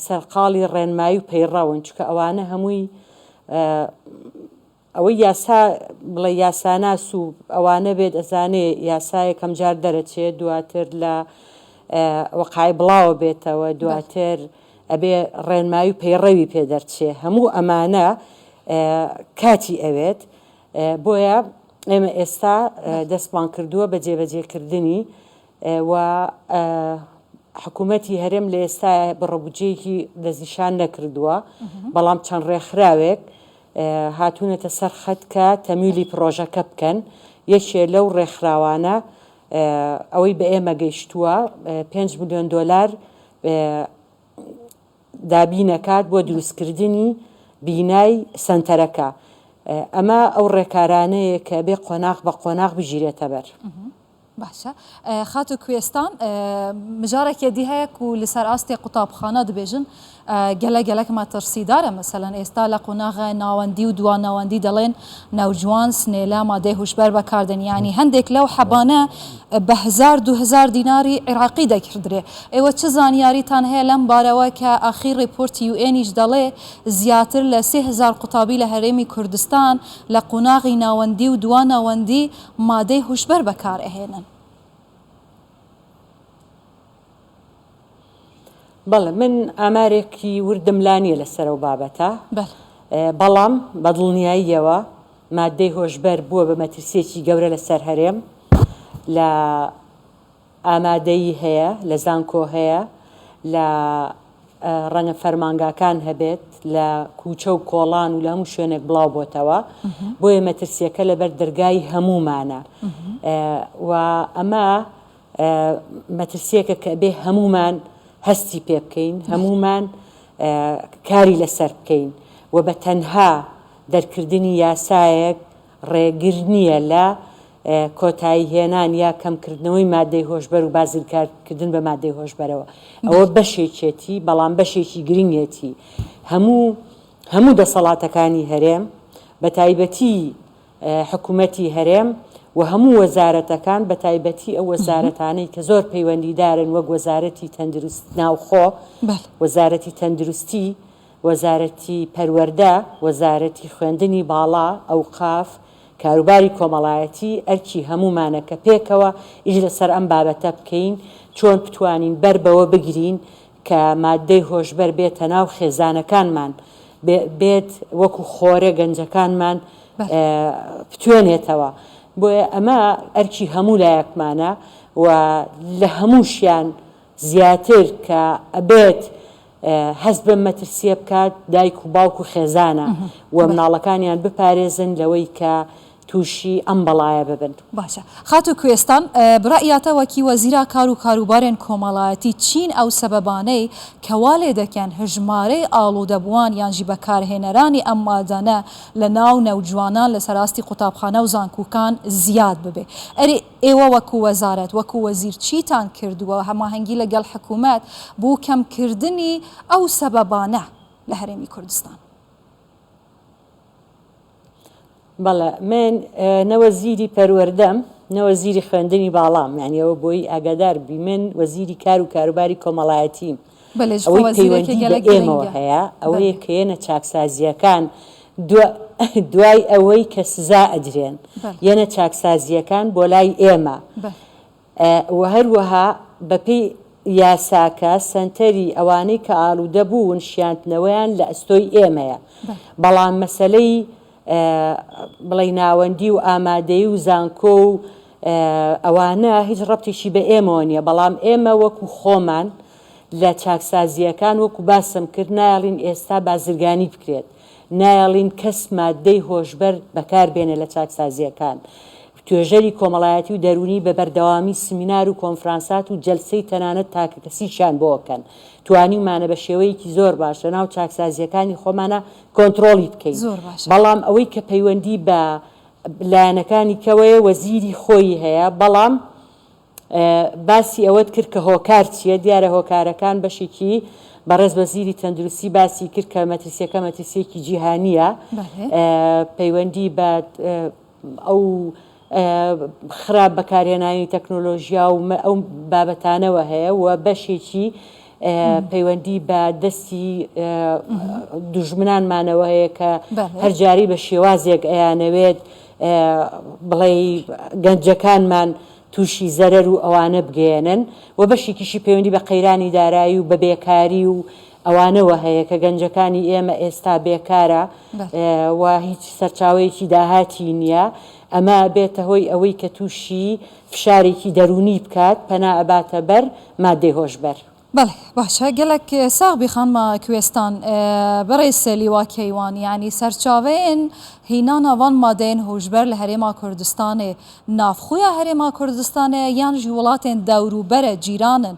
سەرقاڵی ڕێنمایی و پەیڕەون چونکە ئەوانە هەمووی ئەوەی یاسا بڵێ یاساناس و ئەوانە بێت ئەزانێ یاسا یەکەم جار دەرەچێ دواتر لە وەقای بڵاوە بێتەوە دواتر ئەبێ ڕێنمایی و پەیڕەوی پێ دەرچێ هەموو ئەمانە کاتی ئەوێت بۆیە ئێمە ئێستا دەستمان کردووە بە جێبەجێکردنی و حکوومەتی هەرێم لە ئێستا بڕەبودجەیەکی دەستنیشان نەکردووە بەڵام چەند ڕێکخراوێک هاتوونەتە سەر خەت کە تەمیلی پڕۆژەکە بکەن، یەکێ لەو ڕێکخراوانە ئەوەی بە ئێمە گەیشتووە پێنج ملیۆن دۆلار دابین ئەکات بۆ دروستکردنی بینای سەنتەرەکە. ئەمە ئەو ڕێکارانەیە کە ئەبێ قۆناغ بە قۆناغ بگیرێتە بەر. باشە خاتوو کوێستان مژارەکێ دی هەیە کو لە سەر ئاستێ قوتابخانە دبێژن گەلە گەلەک مەترسیدارە مەسەلەن ئێستا لە قۆناغە ناوەندی و دوا ناوەندی دەڵێن نەوجوان سنێلە مادەی هوشبەر بەکاردێن یانی هەندێک لەو حەبانە بە هزار 2000 دیناری عێراقی دەکردرێ ئێوە چ زانیاریتان هەیە لەم بارەوە کە ئاخیر ڕێپۆرتی یوئێنیش دەڵێ زیاتر لە 3000 قوتابی لە هەرێمی کوردستان لە قۆناغی ناوەندی و دوا ناوەندی مادەی هوشبەر بەکار ئەهێنن. بەڵێ من ئامارێکی وردم لا نییە لەسەر ئەو بابەتە، بەڵام بە دڵنیاییەوە مادەی هۆشبەر بووە بە مەترسییەکی گەورە لەسەر هەرێم لە ئامادەیی هەیە، لە زانکۆ هەیە، لە ڕەنگە فەرمانگاکان هەبێت، لە کوچە و کۆڵان و لە هەموو شوێنێک بڵاو بۆتەوە، بۆیە مەترسییەکە لەبەر دەرگای هەموومانە و ئەمە مەترسییەکە کە ئەبێ هەموومان هەستی پێ بکەین، هەموومان کاری لەسەر بکەین و بە تەنها دەرکردنی یاسایەک ڕێگر نییە لە کۆتایی هێنان یا کەمکردنەوەی مادەی هۆشبەر و بازرگانکردن بە مادەی هۆشبەرەوە. ئەوە بەشێکێتی، بەڵام بەشێکی گرنگێتی. هەموو هەموو دەسەڵاتەکانی هەرێم، بە تایبەتی حکومەتی هەرێم و هەموو وەزارەتەکان، بە تایبەتی ئەو وەزارەتانەی کە زۆر پەیوەندیدارن وەک وەزارەتی تەندروست ناوخۆ، وەزارەتی تەندروستی، وەزارەتی پەروەردە، وەزارەتی خوێندنی باڵا، ئەوقاف، کاروباری کۆمەڵایەتی، ئەرکی هەموومانە کە پێکەوە ئیش لەسەر ئەم بابەتە بکەین، چۆن بتوانین بەر بەوە بگرین کە ماددەی هۆشبەر بێتە ناو خێزانەکانمان، بێت وەکو خۆرە گەنجەکانمان بتوێنێتەوە. بۆیە ئەمە ئەرکی هەموو لایەکمانە و لە هەمووشیان زیاتر کە ئەبێت هەست بەم مەترسییە بکات دایک و باوک و خێزانە و مناڵەکانیان بپارێزن لەوەی کە تووشی ئەم بەڵایە ببن. باشە خاتوو کوێستان بڕەئیاتە وەکی وەزیرا کار و کاروبارێن کۆمەڵایەتی چین ئەو سەبەبانەی کە وا لێ دەکەن هژمارەی ئاڵوودەبووان یانژی بەکارهێنەرانی ئەم مادانە لە ناو نەوجوانان لەسەر ئاستی قوتابخانە و زانکوکان زیاد ببێ ئەرێ ئێوە وەکو وەزارەت، وەکو وەزیر چیتان کردووە هەماهەنگی لەگەڵ حکومەت بۆ کەمکردنی ئەو سەبەبانە لە هەرێمی کوردستان؟ بەڵێ، من نە وەزیری پەروەردەم، نە وەزیری خوێندنی باڵام، یانی ئەوە بۆی ئاگادار بی من وەزیری کار و کاروباری کۆمەڵایەتیم. بەلێ جخۆ ئەوەی وەزیرێکی پەیوەندی بە گەلەک ئێمەوە گرنگە. هەیە ئەوەیە بەلێ. کە یەنە چاکسازییەکان دوای ئەوەی کە سزا ئەدرێن بەلێ. یەنە چاکسازییەکان بۆ لای ئێمە بەلێ. و هەروەها بەپێی یاساکە سەنتەری ئەوانەی کە ئالوودە بوون شیاندنەوەیان لە ئەستۆی ئێمەیە بەلێ. بەڵام مەسەلەی بڵێی ناوەندی و ئامادەیی و زانکۆ و ئەوانە هیچ ڕەبتێکی بە ئێمەوە نییە، بەڵام ئێمە وەکو خۆمان لە چاکسازییەکان وەکو باسم کرد نایەڵین ئێستا بازرگانی بکرێت، نایەڵین کەس ماددەی هۆشبەر بەکار بێنێ لە چاکسازییەکان. توێژەری کۆمەڵایەتی و دەروونی بە بەردەوامی سمینار و کۆنفرانسات و جەلسەی تەنانەت تاکەکەسیشیان بۆ ئەکەن. توانیومانە بە شێوەیەکی زۆر باش لەناو چاکسازییەکانی خۆمانا کۆنترۆڵی بکەین. زۆر باشە. بەڵام ئەوەی کە پەیوەندی بە. لایەنەکانی کەوەیە وەزیری خۆی هەیە بەڵام باسی ئەوەت کرد کە هۆکار چییە، دیارە هۆکارەکان بەشێکی بەڕێز وەزیری تەندروستی باسی کرد کە مەترسیەکە مەترسیەکی جیهانییە پەیوەندی بە ئەو خراپ بەکارهێنانی تەکنۆلۆژیا و ئەو بابەتانەوە هەیە و بەشێکی پەیوەندی بە دەستی دوژمنانمانەوە هەیە کە هەر جارەی بە شێوازێک ئەیانەوێت بڵێی گەنجەکانمان تووشی زەرەر و ئەوانە بگەیەنن و بەشێکیشی پەیوەندی بە قەیرانی دارایی و بە بێکاری و ئەوانەوە هەیە کە گەنجەکانی ئێمە ئێستا بێکارە و هیچ سەرچاوەیەکی داهاتی نییە ئەمە ئەبێتە هۆی ئەوەی کە تووشی فشارێکی دەروونی بکات پەنا ئەباتە بەر مادەی هۆشبەر. بەڵێ باشە گەلەک ساغ بی خانمە کوێستان بەڕێز لیوا کەیوان یانی سەرچاوەیێن هینانا ڤان مادەیێن هۆشبەر لە هەرێما کوردستانێ ناڤخویا هەرێما کوردستانێ یان ژی وڵاتێن دەوروبەرە جیرانن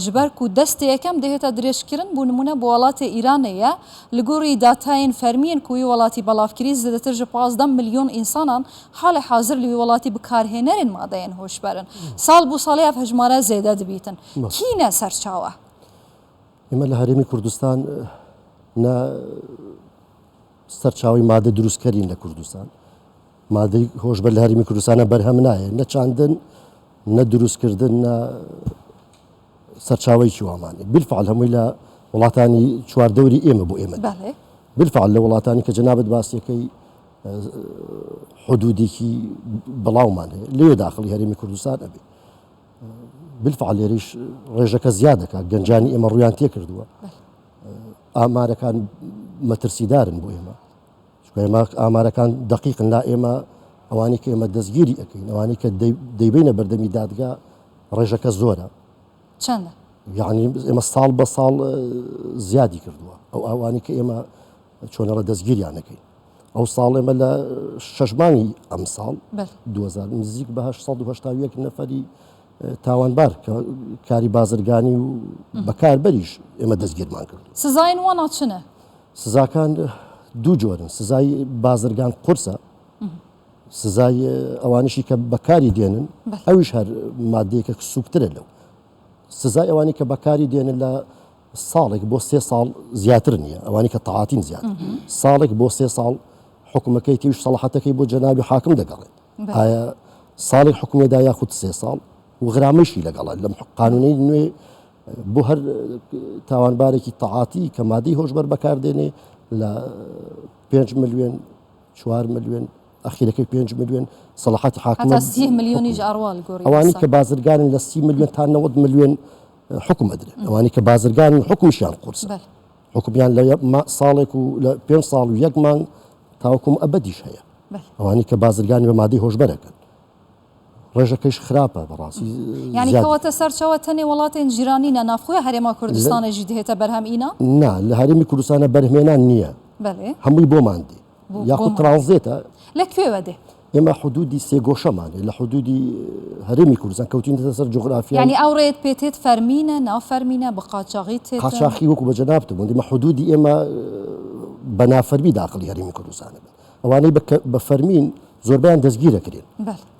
ژبەر کو دەستێ یەکەم دهێتە درێژ کرن بو نمونە بو وڵاتێ ئیرانێ یە لە گۆری داتایێن فەرمیێن کو وی وڵاتی بەڵاڤ کری زێدەتر ژ 15 ملیۆن ئینسانان حاڵێ حازر لە وی وڵاتی بکارهێنەرێن مادەیێن هۆشبەرن ساڵ بو ساڵێ ئەڤ هەژمارە زێدە دبیتن کینە سەرچاوە؟ ئێمە لە هەرێمی کوردستان نە سەرچاوەی مادە دروستکەرین لە کوردستان مادەی هۆشبەر لە هەرێمی کوردستانە بەرهەم نایە نە چاندن نە دروستکردن نە سەرچاوەیەکی وامانێ بالفعل هەمووی لە وڵاتانی چواردەوری ئێمە بۆ ئێمە بالفعل لە وڵاتانی کە جەنابت باسیەکەی حدودێکی بڵاومان هەیە لێ داخلی هەرێمی کوردستان ئەبێ بالفعل لێرەیش ڕێژەکە زیاد دەکات گەنجانی ئێمە ڕویان تێکردووە ئامارەکان مەترسیدارن بۆ ئێمە ئێمە ئامارەکان دقیقن لا ئێمە ئەوانی کە ئێمە دەستگیری ئەەکەین ئەوانی کە دەیبینە بەردەمی دادگا ڕێژەکە زۆرە چەندە یعنی ئێمە ساڵ بە ساڵ زیادی کردووە ئەو ئەوانی کە ئێمە چۆنەڵە دەستگیریانەکەین ئەو ساڵ ئێمە لە شەش مانگی ئەمساڵ 2000 نزیک بە 881 نەفەری تاوانبار کە کاری بازرگانی و بەکاربەریش ئێمە دەستگیرمان کرد. سزاین وانە چنە؟ سزاکان دوو جۆرن سزای بازرگان قورسە سزای ئەوانشی کە بەکاری دێنن ئەویش هەر مادەیەکە سوکترە لەو سزای ئەوانی کە بەکاری دێنن لە ساڵێک بۆ سێ ساڵ زیاتر نییە ئەوانی کە تەعاتین زیاتر ساڵێک بۆ سێ ساڵ حکومەکەی تیوش سەڵحەتەکەی بۆ جەنابی حاکم دەگەڕێت ئایا ساڵێک حکومێدا یاخود سێ ساڵ و غرامەشی لەگەڵە لەم قانونەی نوێ بۆ هەر تاوانبارێکی تەعاتی کە مادەی هۆشبەر بەکاردێنێ لە 5 ملیۆن 4 ملیۆن ئەخیرەکەی 5 ملیۆن سەڵحەتی حاکم ملیۆنیش ئەڕوا ئەوانی کە بازرگانن لە 30 ملیۆن تا 90 ملیۆن حوکم ئەدرێن ئەوانەی کە بازرگانن حوکمیشیان قورسە حوکمیان لە ساڵێک و لە پێنج ساڵ و یەک مانگ تاوەکو ئەبەدیش هەیە ئەوانەی کە بازرگانی بە مادەی هۆشبەرەکەن ڕێژەکەیش خراپە بەڕاستی یعنی کەوەتە سەرچەوە تەنێ وڵاتێن جیرانی نە نافخۆی هەرێما کوردستانە ژی دهێتە بەرهەم ئینا نا لە هەرێمی کوردستانە بەرهمێنان نییە هەمووی بۆمان دێ یاخود ترانزێتە لە کوێوە دێ؟ ئێمە حدودی سێگۆشەمان هەیە لە حدودی هەرێمی کوردستان کەوتینەتە سەر جوغرافیای. یانی ئەو ڕێیەت پێ تێت فەرمینە نافەرمینە بە قاچاغی تێتن؟ قاچاخی وەکو بە جەنابتم وت ئێمە حدودی ئێمە بە نافەرمی داخڵی هەرێمی کوردستان ئەبن ئەوانەی بە فەرمین زۆربەیان دەستگیر ئەکرێن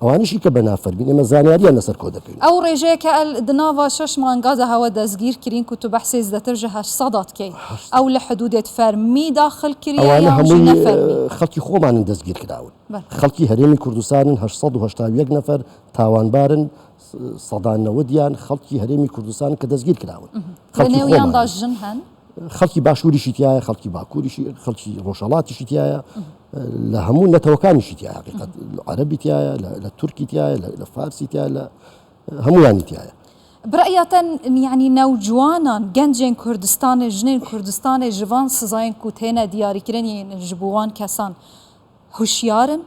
ئەوانیشی کە بە نافەرمین ئێمە زانیاریان لەسەر کۆ دەکەینەوە. ئەو ڕێژەیە کە ئەل دناڤا شەش مانگا دە هەوە دەستگیر کرین کو تو بەحسێ زدەتر ژە هەشت دکەی ئەو لە حدودێت فەرمی داخل کریە ئەوانە یان ژی هەمووی نەفەرمی؟ خەڵکی خۆمانن دەستگیر کراون. خەڵکی هەرێمی کوردستانن 881 نەفەر تاوانبارن سەدا نەوەدیان خەڵکی هەرێمی کوردستان کە دەستگیر کراون خەڵکی خۆمانن. ژن هەن؟ خەڵکی باشووریشی تایە خەڵکی باکووریشی خەڵکی ڕۆژهەڵاتیشی تایە لە هەموو نەتەوەکانیشی تایە حقیقەت عەرەبی تایە لە تورکی تایە لە فارسی تایە لە هەمویانی تایە. برأیتن یعنی نەوجوانان گەنجێن کوردستانێ ژنێن کوردستانێ ji van sizayên ku têne diyarîkirin yên ji bo wan kesan Hişyar in,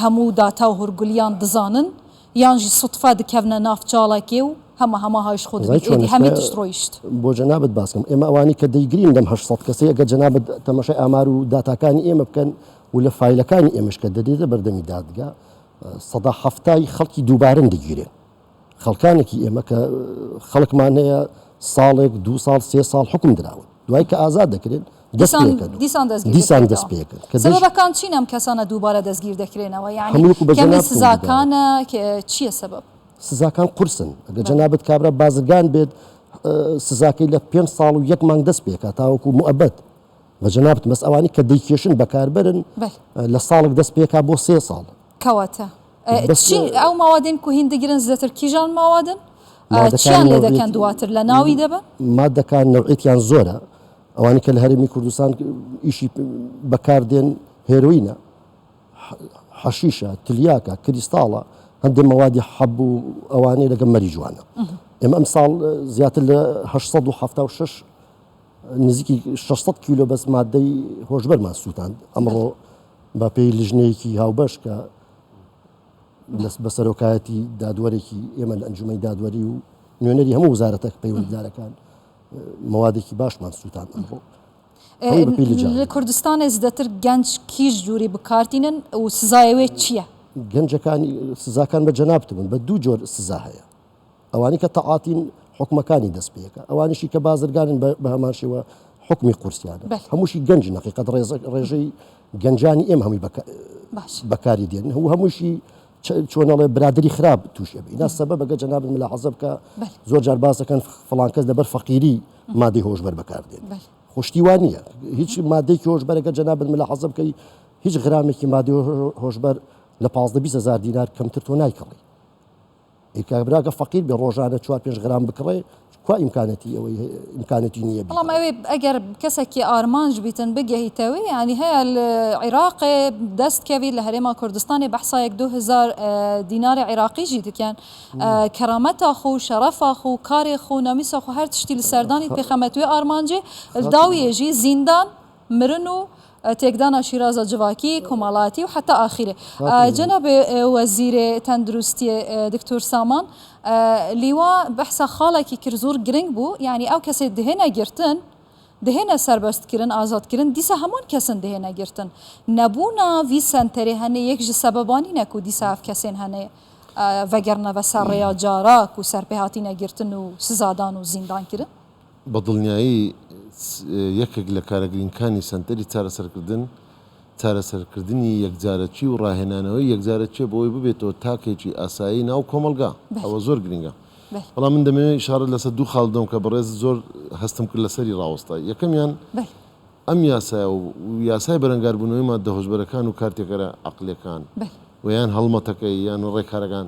hemû data û hûrguliyan dizanin yan jî sutfe dikevne nav çalekê û hema hema hay ji xwe dibin êdî hemî tişt royişt. بۆ جەنابت باس کەم ئێمە ئەوانەی کە دەیگرین لەم 800 کەسەی ئەگەر جەنابت تەماشای ئامار و داتاکانی ئێمە بکەن و لە فایلەکانی ئێمەش کە دەدرێتە بەردەمی دادگا سەدا حەفتای خەڵکی دووبارەن دەگیرێن خەڵکانێکی ئێمە کە خەڵکمان هەیە ساڵێک دوو ساڵ سێ ساڵ حکوم دراون دوای کە ئازاد دەکرێن دەست دیسان پێکەن و دیسان دەستگیر دیسان دەست دەکرێتەوە. پێکەن کە دەش سەبەبەکان چین ئەم کەسانە دووبارە دەستگیر دەکرێنەوە؟ یانی هەموو وەکو بە کەمی جەنابتم گوتم. سزاکانە چییە سەبەب؟ سزاکان قورسن ئەگەر بەلێ. جەنابت کابرا بازرگان بێت سزاکەی لە پێنج ساڵ و یەک مانگ دەست پێکا تاوەکو موئەبەد بە جەنابتم بەس ئەوانەی کە دەیکێشن بەکاربەرن بەلێ. لە ساڵێک دەست پێکا بۆ سێ ساڵ. کەواتە بەس چی ئەو مەوادێن کو هین دگرن زێتر کیژان مەوادن؟ مادەکان چیان لێ نەوعیەتی دەکەن دواتر لە ناوی دەبەن؟ مادەکان نەوعیەتیان زۆرە ئەوانەی کە لە هەرێمی کوردستان ئیشی بەکار دێن هێرۆینە حەشیشە، تلیاکە، کریستاڵە، هەندێک مەوادی حەب و ئەوانەی لەگەڵ مەریجوانە. ئێمە ئەمساڵ زیاتر لە 876 نزیکی 600 کیلۆ بەس مادەی هۆشبەرمان سووتاند. ئەمڕۆ بە پێی لیژنەیەکی هاوبەش کە بە سەرۆکایەتی دادوەرێکی ئێمە لە ئەنجومەنی دادوەری و نوێنەری هەموو وەزارەتە پەیوەندیدارەکان مەوادێکی باشمان سووتاند ئەمڕۆ. لە کوردستانێ زیدەتر گەنج کیژ جوری بکارتینن و سزای وێ چییە؟ گەنجەکانی سزاکان بە جەنابت بوون بە دوو جۆر سزا هەیە ئەوانی کە تەعاتین حکومەکانی دەست پێەکە ئەوانیشی کە بازرگانن بە هەمان شێوە حکمی قورسیانە هەمووشی گەنج نەقیقەت ڕێژەی گەنجانی ئێمە هەمووی بەکاری دێن هەموو هەمووشی چۆنەڵێ برادری خراپ توش ئەبی نا سەبەب ئەگەر جەنابت ملاحەزە بکە زۆر جار باس دەکەن فڵان کەس لەبەر فەقیری مادەی هۆشبەر بەکاردێن خۆ شتی وا نییە هیچ مادەیەکی هۆشبەر ئەگەر جەنابت ملاحەزە بکەی هیچ غرامێکی مادەی هۆشبەر لە 15 20 هزار دینار کەمتر تۆ نایکڕی ئەی کابرا گە فەقیر بێ ڕۆژانە چوار پێنج غرام بکڕێ کوا ئیمکانەتی ئەوەی ئیمکانەتی نییە بەڵام ئەوێ ئەگەر کەسێکی ئارمانج بیتن بگەهیتەوێ یانی هەیە لە عیراقێ دەست کەوی لە هەرێما کوردستانێ بەحسا یەک 2000 دینار عیراقی ژی دکەن کەرامەتا خو شەرەفا خو کارێ خو نامیسا خو هەر تشتی لە سەردانی پێخەمەتوێ ئارمانجێ داویێ ژی زیندان مرن و تێکدانا شیرازە جڤاکی، کۆمەڵایەتی و حەتا ئاخیرێ. جەنابێ وەزیرێ تەندروستیێ دکتۆر سامان لیوا بەحسا خاڵێکی کرد زۆر گرنگ بوو، یانی ئەو کەسێ دهێنە گرتن، دهێنە سەربەست کرن، ئازاد کرن، دیسا هەمان کەسن دهێنە گرتن. نەبوونا ڤی سەنتەرێ هەنێ یەک ژ سەبەبانی نە کو دیسا ئەڤ کەسێن هەنێ ڤەگەرنەڤە سەر ڕێیا جارا کو سەرپێهاتینە گرتن و سزادان و زیندان کرن. بە دڵنیایی یەکێک لە کارە گرینگکانی سەنتەری چارەسەرکردن، چارەسەرکردنی یەکجارەکی و ڕاهێنانەوەی یەکجارەکیە بۆ ئەوەی ببێتەوە تاکێکی ئاسایی ناو کۆمەڵگا، ئەوە زۆر گرینگە. بەڵام من دەمەوێت ئیشارەت لەسەر دوو خاڵ بدەم کە بەڕێزت زۆر هەستم کرد لەسەری ڕاوەستای. یەکەمیان ئەم یاسایە و یاسای بەرەنگاربوونەوەی ماددە هۆشبەرەکان و کارتێکەرە عەقلیەکان و یان هەڵمەتەکەی یان ڕێکارەکان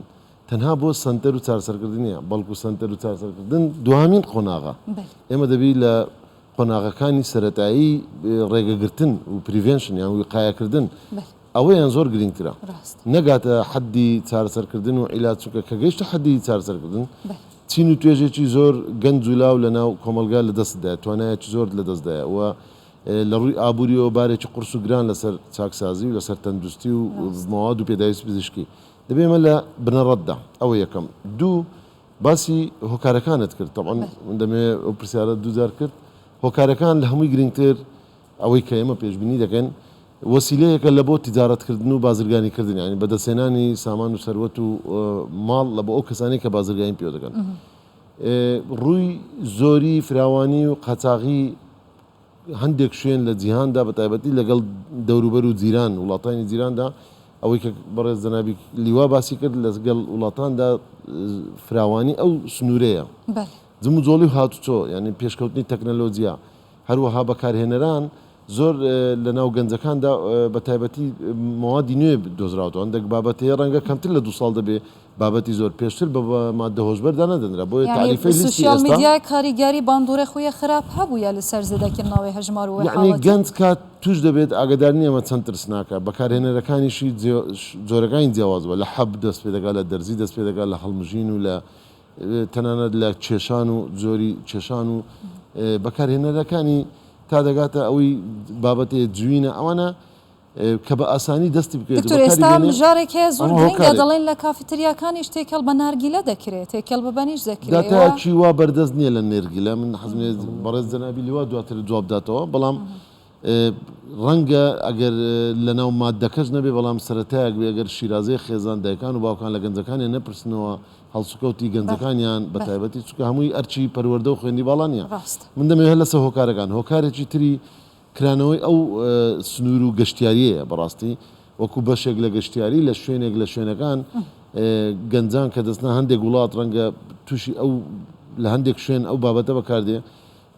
تەنها بۆ سەنتەر و چارەسەرکردن نییە، بەڵکو سەنتەر و چارەسەرکردن دواهەمین قۆناغە. ئێمە دەبی لە قۆناغەکانی سەرەتایی ڕێگەگرتن و prevention یان ویقایەکردن ئەوەیان زۆر گرینگترە نەگاتە حەدی چارەسەرکردن و عیلاج، چونکە کە گەیشتە حەدی چارەسەرکردن چین و توێژێکی زۆر گەنج و لاو لەناو کۆمەڵگا لەدەستدایە، توانایەکی زۆرت لەدەستدایە و لە ڕووی ئابووریەوە بارێکی قورس و گران لەسەر چاکسازی و لەسەر تەندروستی و مەواد و پێداویستی پزیشکی. دەبێ ئێمە لە بنەڕەتدا ئەوە یەکەم. دوو، باسی هۆکارەکانت کرد، تەبعەن من دەمەوێ ئەو پرسیارە دوو جار کرد. هۆکارەکان لە هەمووی گرنگتر ئەوەی کە ئێمە پێشبینی دەکەین وەسیلەیەکە لە بۆ تیجارەتکردن و بازرگانیکردن، یانی بەدەستهێنانی سامان و سەروەت و ماڵ لە بۆ ئەو کەسانەی کە بازرگانی پێوە دەکەن. ڕووی زۆری فراوانی و قاچاغی هەندێک شوێن لە جیهاندا بە تایبەتی لەگەڵ دەوروبەر و جیران وڵاتانی جیراندا ئەوەی کە بەڕێز جەنابی لیوا باسی کرد لەگەڵ وڵاتاندا فراوانی ئەو سنوورەیە جموجۆڵی و هاتوچۆ یعنی پێشکەوتنی تەکنەلۆجیا هەروەها بەکارهێنەران زۆر لە ناو گەنجەکاندا بە تایبەتی مەوادی نوێ دۆزراوەتەوە هەندێک بابەت هەیە ڕەنگە کەمتر لە دو ساڵ دەبێ بابەتی زۆر پێشتر بە ماددە هۆشبەر دانەدەنرا بۆیە یانی تاریفەی لیستی سوسیال ئێستا میدیا کاریگەری باندۆرێ خویە خراپ هەبوویە لەسەر زێدەکردناوەی هەژمار و وێ یەعنی حاڵەتی. گەنج کات توش دەبێت ئاگادار نیە ئەمە چەند ترسناکە بەکارهێنەرەکانیشی جۆرەکانی جیاواز بووە لە حەب دەست پێ دەکات لە دەرزی دەست پێ دەکات لە هەڵمژین و لە تەنانەت لە کێشان و جۆری کێشان و بەکارهێنەرەکانی تا دەگاتە ئەوەی بابەتێ جوینە ئەوانە کە بە ئاسانی دەستی بکەوێت و دکتۆر بەکاری ئێستا بێنێ مژارێک هەیە زۆر ئەمە گرنگە هۆکارێکە. دەڵێن لە کافیتریاکانیش تێکەڵ بە نارگیلە دەکرێ تێکەڵ بە بەنیش دەکرێ ئێوە داتایەکی وا بەردەست نییە لە نێرگیلە من حەزم لێیە بەڕێز جەنابی لیوا دواتر جواب بداتەوە بەڵام ڕەنگە ئەگەر لەناو ماددەکەش نەبێ بەڵام سەرەتایەک بێ ئەگەر شیرازەی خێزان دایکان و باوکان لە گەنجەکانیان نەپرسنەوە هەڵسوکەوتی بەڵێ گەنجەکانیان بە بەڵێ تایبەتی چونکە هەمووی ئەرکی پەروەردە و خوێندنی باڵا نییە ڕاستە. من دەمەوێ هەر لەسەر هۆکارەکان هۆکارێکی تری. کرانەوەی ئەو سنوور و گەشتیاریەیە بەڕاستی وەکو بەشێک لە گەشتیاری لە شوێنێک لە شوێنەکان گەنجان کە دەستنا هەندێک وڵات ڕەنگە تووشی ئەو لە هەندێک شوێن ئەو بابەتە بەکاردێ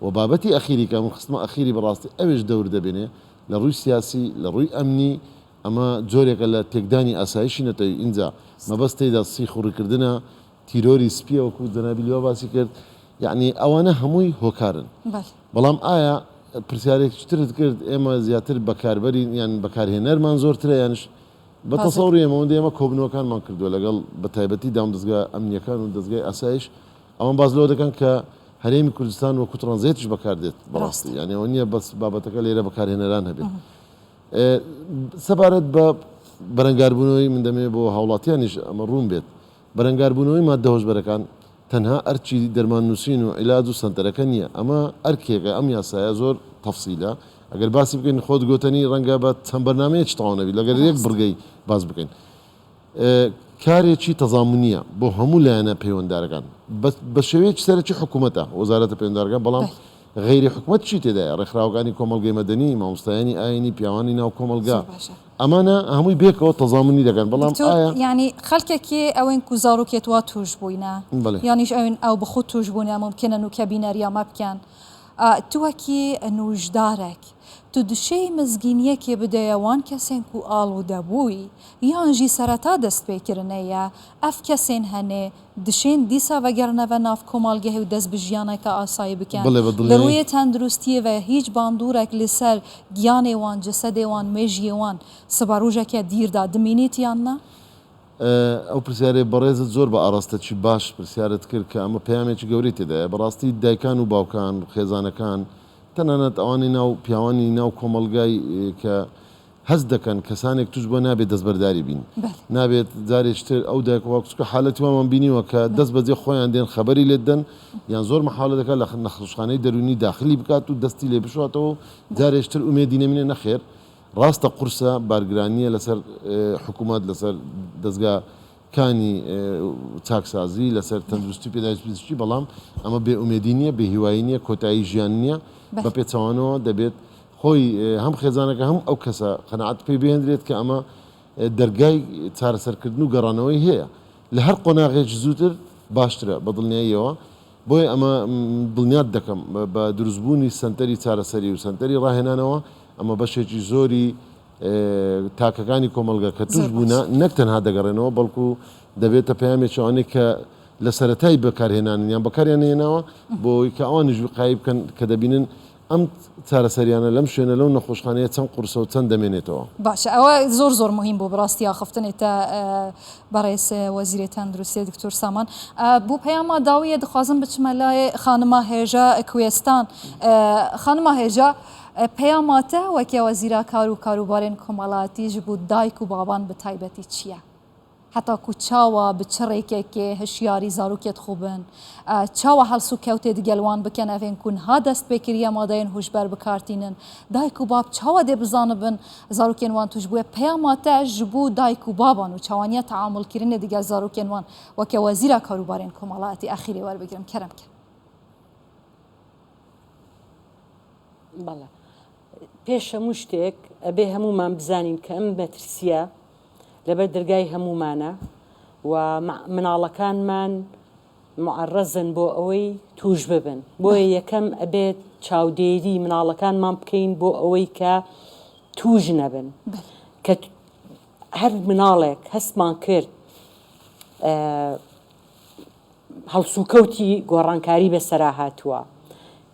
و بابەتی ئەخیری کە من خستمە ئەخیری بەڕاستی ئەوێش دەور دەبینێ لە ڕووی سیاسی لە ڕووی ئەمنی ئەمە جۆرێکە لە تێکدانی ئاسایشی نەتەوی ئینجا مەبەست تێیدا سیخوڕیکردنە تیرۆری سپیە وەکو جەنابی لیوا باسی کرد یەعنی ئەوانە هەمووی هۆکارن بەڵام ئایا پرسیارێکی ترت کرد ئێمە زیاتر بەکاربەرین یان بەکارهێنەرمان زۆرترە یانش بە تەسەوری ئێمە ئەوەندە ئێمە کۆبنەوەکانمان کردووە لەگەڵ بە تایبەتی دامودەزگا ئەمنیەکان و دەزگای ئاسایش ئەوان باس لەوە دەکەن کە هەرێمی کوردستان وەکو ترانزێتیش بەکاردێت بەڕاستی یانی ئەوە نییە بەس بابەتەکە لێرە بەکارهێنەران هەبێت سەبارەت بە بەرەنگاربوونەوەی من دەمەوێت بۆ هاوڵاتیانیش ئەمە ڕوون بێت بەرەنگاربوونەوەی ماددە هۆشبەرەکان تەنها ئەرکی دەرمان نووسین و عیلاج و سەنتەرەکە نییە، ئەمە ئەرکێکە، ئەم یاسایە زۆر تەفسیلە، ئەگەر باسی بکەین خۆت گۆتەنی ڕەنگە بە چەند بەرنامەیەکی تەواو نەبیت لەگەر یەک بڕگەی باس بکەین. کارێکی تەزامونییە بۆ هەموو لایەنە پەیوەنددارەکان، بە شێوەیەکی سەرەکی حکوومەتە، وەزارەتە پەیوەنددارەکان، بەڵام غەیری حکومەت چی تێدایە، ڕێکخراوەکانی کۆمەڵگەی مەدەنی، مامۆستایانی ئایینی، پیاوانی ناو کۆمەڵگا، ئەمانە هەمووی بێکەوە تەزامونی دەکەن بەڵام دکتۆر ئایا. یانی خەلکەکی ئەوێن کو زاروکێت وا توش بوینە بەڵێ. یانیش ئەوێن ئەو بخو توش بونە مومکنە نوکە بینەریا مە بکەن تو وەکی نوژدارەک تو دشێی مزگینیەکێ بدەیە وان کەسێن کو ئاڵودە بوی یان ژی سەرەتا دەست پێ کرنەیە ئەف کەسێن هەنێ دشێن دیسا ڤەگەرنەڤە ناڤ کۆمەڵگەهێ و دەس ب ژیانەکە ئاسایی بکەن. بەڵێ بە لە دڵنیایی. ڕووێ تەندروستیێ ڤە هیچ باندوورەک ل سەر گیانێ وان، جەسەدێ وان، مێژیێ وان سبەڕووژەکە دیردا دمینیت یان نا؟ ئەو پرسیارەی بەڕێزت زۆر بە ئاڕاستەکی باش پرسیارت کرد کە ئەمە پەیامێکی گەورەی تێدایە. بەڕاستی دایکان و باوکان، خێزانەکان، تەنانەت ئەوانەی ناو پیاوانی ناو کۆمەڵگای کە هەست دەکەن کەسانێک توش بوە نابێت دەستبەرداری بین نابێت جارێکی تر ئەو دایک و باوک چونکە حالەتی وامان بینیوە کە دەست بەجێ خۆیان دێن خەبەری لێت دەن یان زۆر مەحاولە دەکات لە نەخۆشخانەی دەروونی داخلی بکات و دەستی لێ بشواتەوە و جارێکی تر ئومێدی نەمینێ نەخێر ڕاستە قورسە بارگرانیە لەسەر حکوومەت لەسەر دەزگا کانی چاکسازی لەسەر تەندروستی و پێداویستی پزیشکی، بەڵام ئەمە بێ ئومێدی نییە، بێ هیوایی نییە، کۆتایی ژیان نییە، بە پێچەوانەوە دەبێت خۆی هەم خێزانەکە هەم ئەو کەسە قەناعەت پێ بهێندرێت کە ئەمە دەرگای چارەسەرکردن و گەڕانەوەی هەیە لە هەر قۆناغێکی زووتر باشترە بە دڵنیاییەوە، بۆیە ئەمە دڵنیات دەکەم بە دروستبوونی سەنتەری چارەسەری و سەنتەری ڕاهێنانەوە ئەمە بەشێکی زۆری تاکەکانی کۆمەڵگە کە توش بوونە نەک تەنها دەگەڕێنەوە بەڵکو دەبێتە پەیامێکی ئەوانەی کە لە سەرەتای بەکارهێنانن یان بەکاریان نەهێناوە بۆ ئەوەی کە ئەوانیش وقایی بکەن کە دەبینن ئەم چارەسەریانە لەم شوێنە لەو نەخۆشخانەیە چەند قورسە و چەند دەمێنێتەوە. باشە ئەوە زۆر زۆر موهیم بوو بڕاستی ئاخفتنێ تە بەڕێز وەزیرێ تەندروستیێ دکتۆر سامان بۆ پەیاما داویە دخوازم بچمە لای خانما هێژا کوێستان خانما هێژا پەیاما te weke Wezîra Kar û Karûbarên Komelayetî ji bo dayik û bavan bi taybetî çi ye? Heta ku çawa bi çi rêkekê hişyarî zarokê dixwe bin, çawa helsûkewtê digel wan bikin evên ku niha dest pê kiriye madeyên huşber bikar tînin, dayik û bab çawa dê bizanibin zarokên wan tûş bûye? Peyama te ji bo dayik û baban û çawaniya teamulkirinê digel zarokên wan weke Wezîra Karûbarên Komelayetî exîrê werbigirim kerem ke. بەڵێ پێش هەموو شتێک ئەبێ هەموومان بزانین کە ئەم مەترسیە لەبەر دەرگای هەموومانە و مناڵەکانمان معەڕەزن بۆ ئەوەی توش ببن بۆیە یەکەم ئەبێت چاودێری مناڵەکانمان بکەین بۆ ئەوەی کە توش نەبن کە هەر مناڵێک هەستمان کرد هەڵسوکەوتی گۆڕانکاری بەسەرا هاتووە،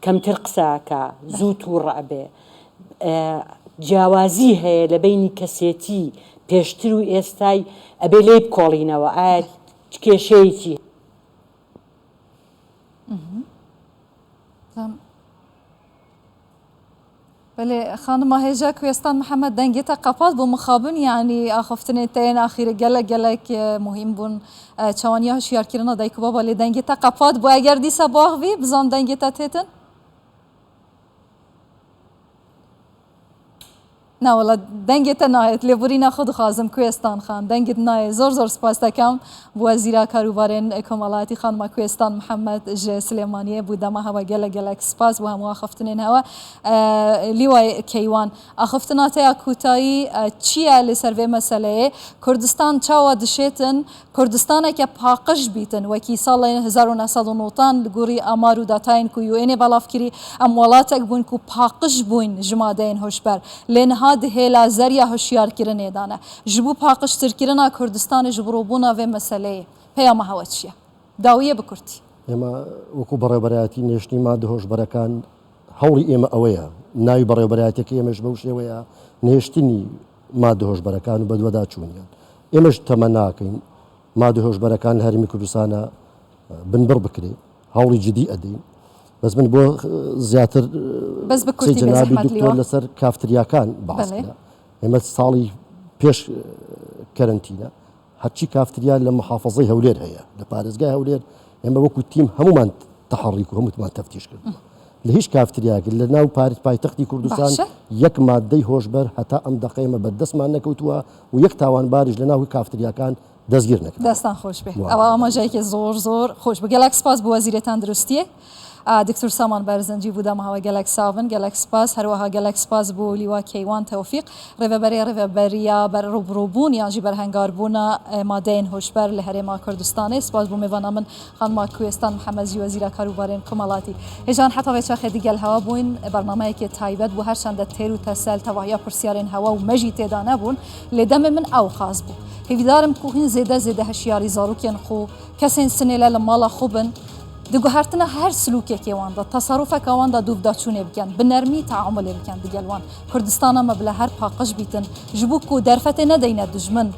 کەمتر قسە ئەکا، زوو تووڕە ئەبێ، جیاوازی هەیە لە بەینی کەسێتی پێشتر و ئێستای، ئەبێ لێی بکۆڵینەوە ئایا چ کێشەیەکی. بەلێ خانما هێژا کوێستان محەمەد دەنگێ تە قەپات بوو مخابن یانی ئاخفتنێ تە ێن ئاخیرە گەلەک گەلەک موهیم بوون چاوانیا هشیار کرنا دایک و بابا لێ دەنگێ تە قەپات بوو ئەگەر دیسا باخڤی بزان دەنگێ تە تێتن. ناوەڵا دەنگێ تە نایەت لێبوڕینا خۆ دخوازم کوێستان خان دەنگت نایێ زۆر زۆر سپاس دەکەم وەزیرا کاروبارێن کۆمەڵایەتی خانما کوێستان محەمەد ژ سلێمانیێ بوو دەما هەوە گەلە گەلەک سپاس بۆ هەموو ئاخفتنێن هەوە لیوای کەیوان ئاخفتنا تەیا کوتایی چییە لەسەر ڤێ مەسەلەیێ کوردستان چاوا دشێتن کوردستانەکە پاقژ بیتن وەکی ساڵێ 1990 li gorî ئامار و داتایên ku UNê belav kirî em welatek bûn ku paqij bûyn ji madeyên hişber lê niha di hêla zerya hişyarkirinê de ne. Ji bo paqijtirkirina Kurdistanê ji bo rûbûna vê meseleyê peyama hewe çi ye? Dawiyê bi kurtî. ئێمە وەکو بەڕێوەبەرایەتی نێشتنی مادە هۆشبەرەکان هەوڵی ئێمە ئەوەیە ناوی بەڕێوەبەرایەتیەکەی ئێمەش بەو شێوەیە نێشتنی مادە هۆشبەرەکان و بەدواداچوونیان ئێمەش تەمەناکەین مادە هۆشبەرەکان لە هەرێمی کوردستانە بنبڕ بکرێ هەوڵی جدی ئەدەین بەس من بۆ زیاتر بەس بە قسەی کورتی بێ جەنابی زەحمەت دکتۆر لیوا لەسەر کافتریاکان باس بەڵێ کرا ئێمە ساڵی پێش کەرەنتینە هەرچی کافتریا لە محافظەی هەولێر هەیە لە پارێزگای هەولێر ئێمە وەکو تیم هەمومان تەحەڕیک و هەمووتمان تەفتیش کردووە لە هیچ کافتریاک لە ناو پارت پایتەختی کوردستان باشە یەک مادەی هۆشبەر هەتا ئەم دەقە ئێمە بەردەستمان نەکەوتووە و یەک تاوانباریش لە ناو کافتریاکان دەستگیر نەکراوە. دەستان خۆش بێ ئەوە ئاماژەیەکی زۆر زۆر خۆش بوو گەلەک سپاس بۆ وەزیرێ تەندروستیێ دکتور سامان بەرزنجی بوو دەمەوە گەلەک ساڤن گەلەک سپاس هەروەها گەلەک سپاس بۆ لیوا کەیوان تەوفیق ڕێڤەبەرێ ڕێڤەبەرییا بەر ڕووبڕووبوون یانژی بەرهەنگاربوونا مادەیên هۆشبەر لە هەرێما کوردستانێ سپاس بۆ مێڤانا من خانما کوێستان محەمەد وەزیرا کاروبارێن کومەڵاتی هێژان حەتا ڤێ چاخێ دیگەل هەوا بووین بەرنامەیەکێ تایبەت بوو هەرچەندە تێر و تەسەل تەواهیا پرسیارێن هەوا و مەژی تێدا نەبوون لێ دەمێ من ئەو خاس بوو هیڤیدارم کو هین زێدە زێدە هشیاری زاروکێن خو کەسێن سنێلە لە ماڵا خو بن di guhertina her silûkekê wan de teserûfeka wan de dûvdaçûnê bikin bi nermî teamulê bikin digel wan Kurdistana me bila her paqij bîtin ji bo ku derfetê nedeyne dijmin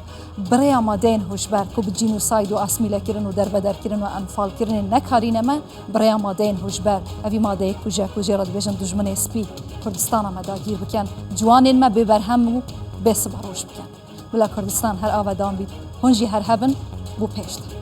bi rêya madeyên hişber ku bi cînosayd û asmîlekirin û derbederkirin û enfalkirinê nekarîne me bi rêya madeyên hişber evî madeyê kuje ku jê re dibêjin dijminê spî Kurdistana me dagîr bikin ciwanên me bêberhem û bê siberoj bikin. Bila Kurdistan her avedan bît hûn jî her hebin bû pêş de.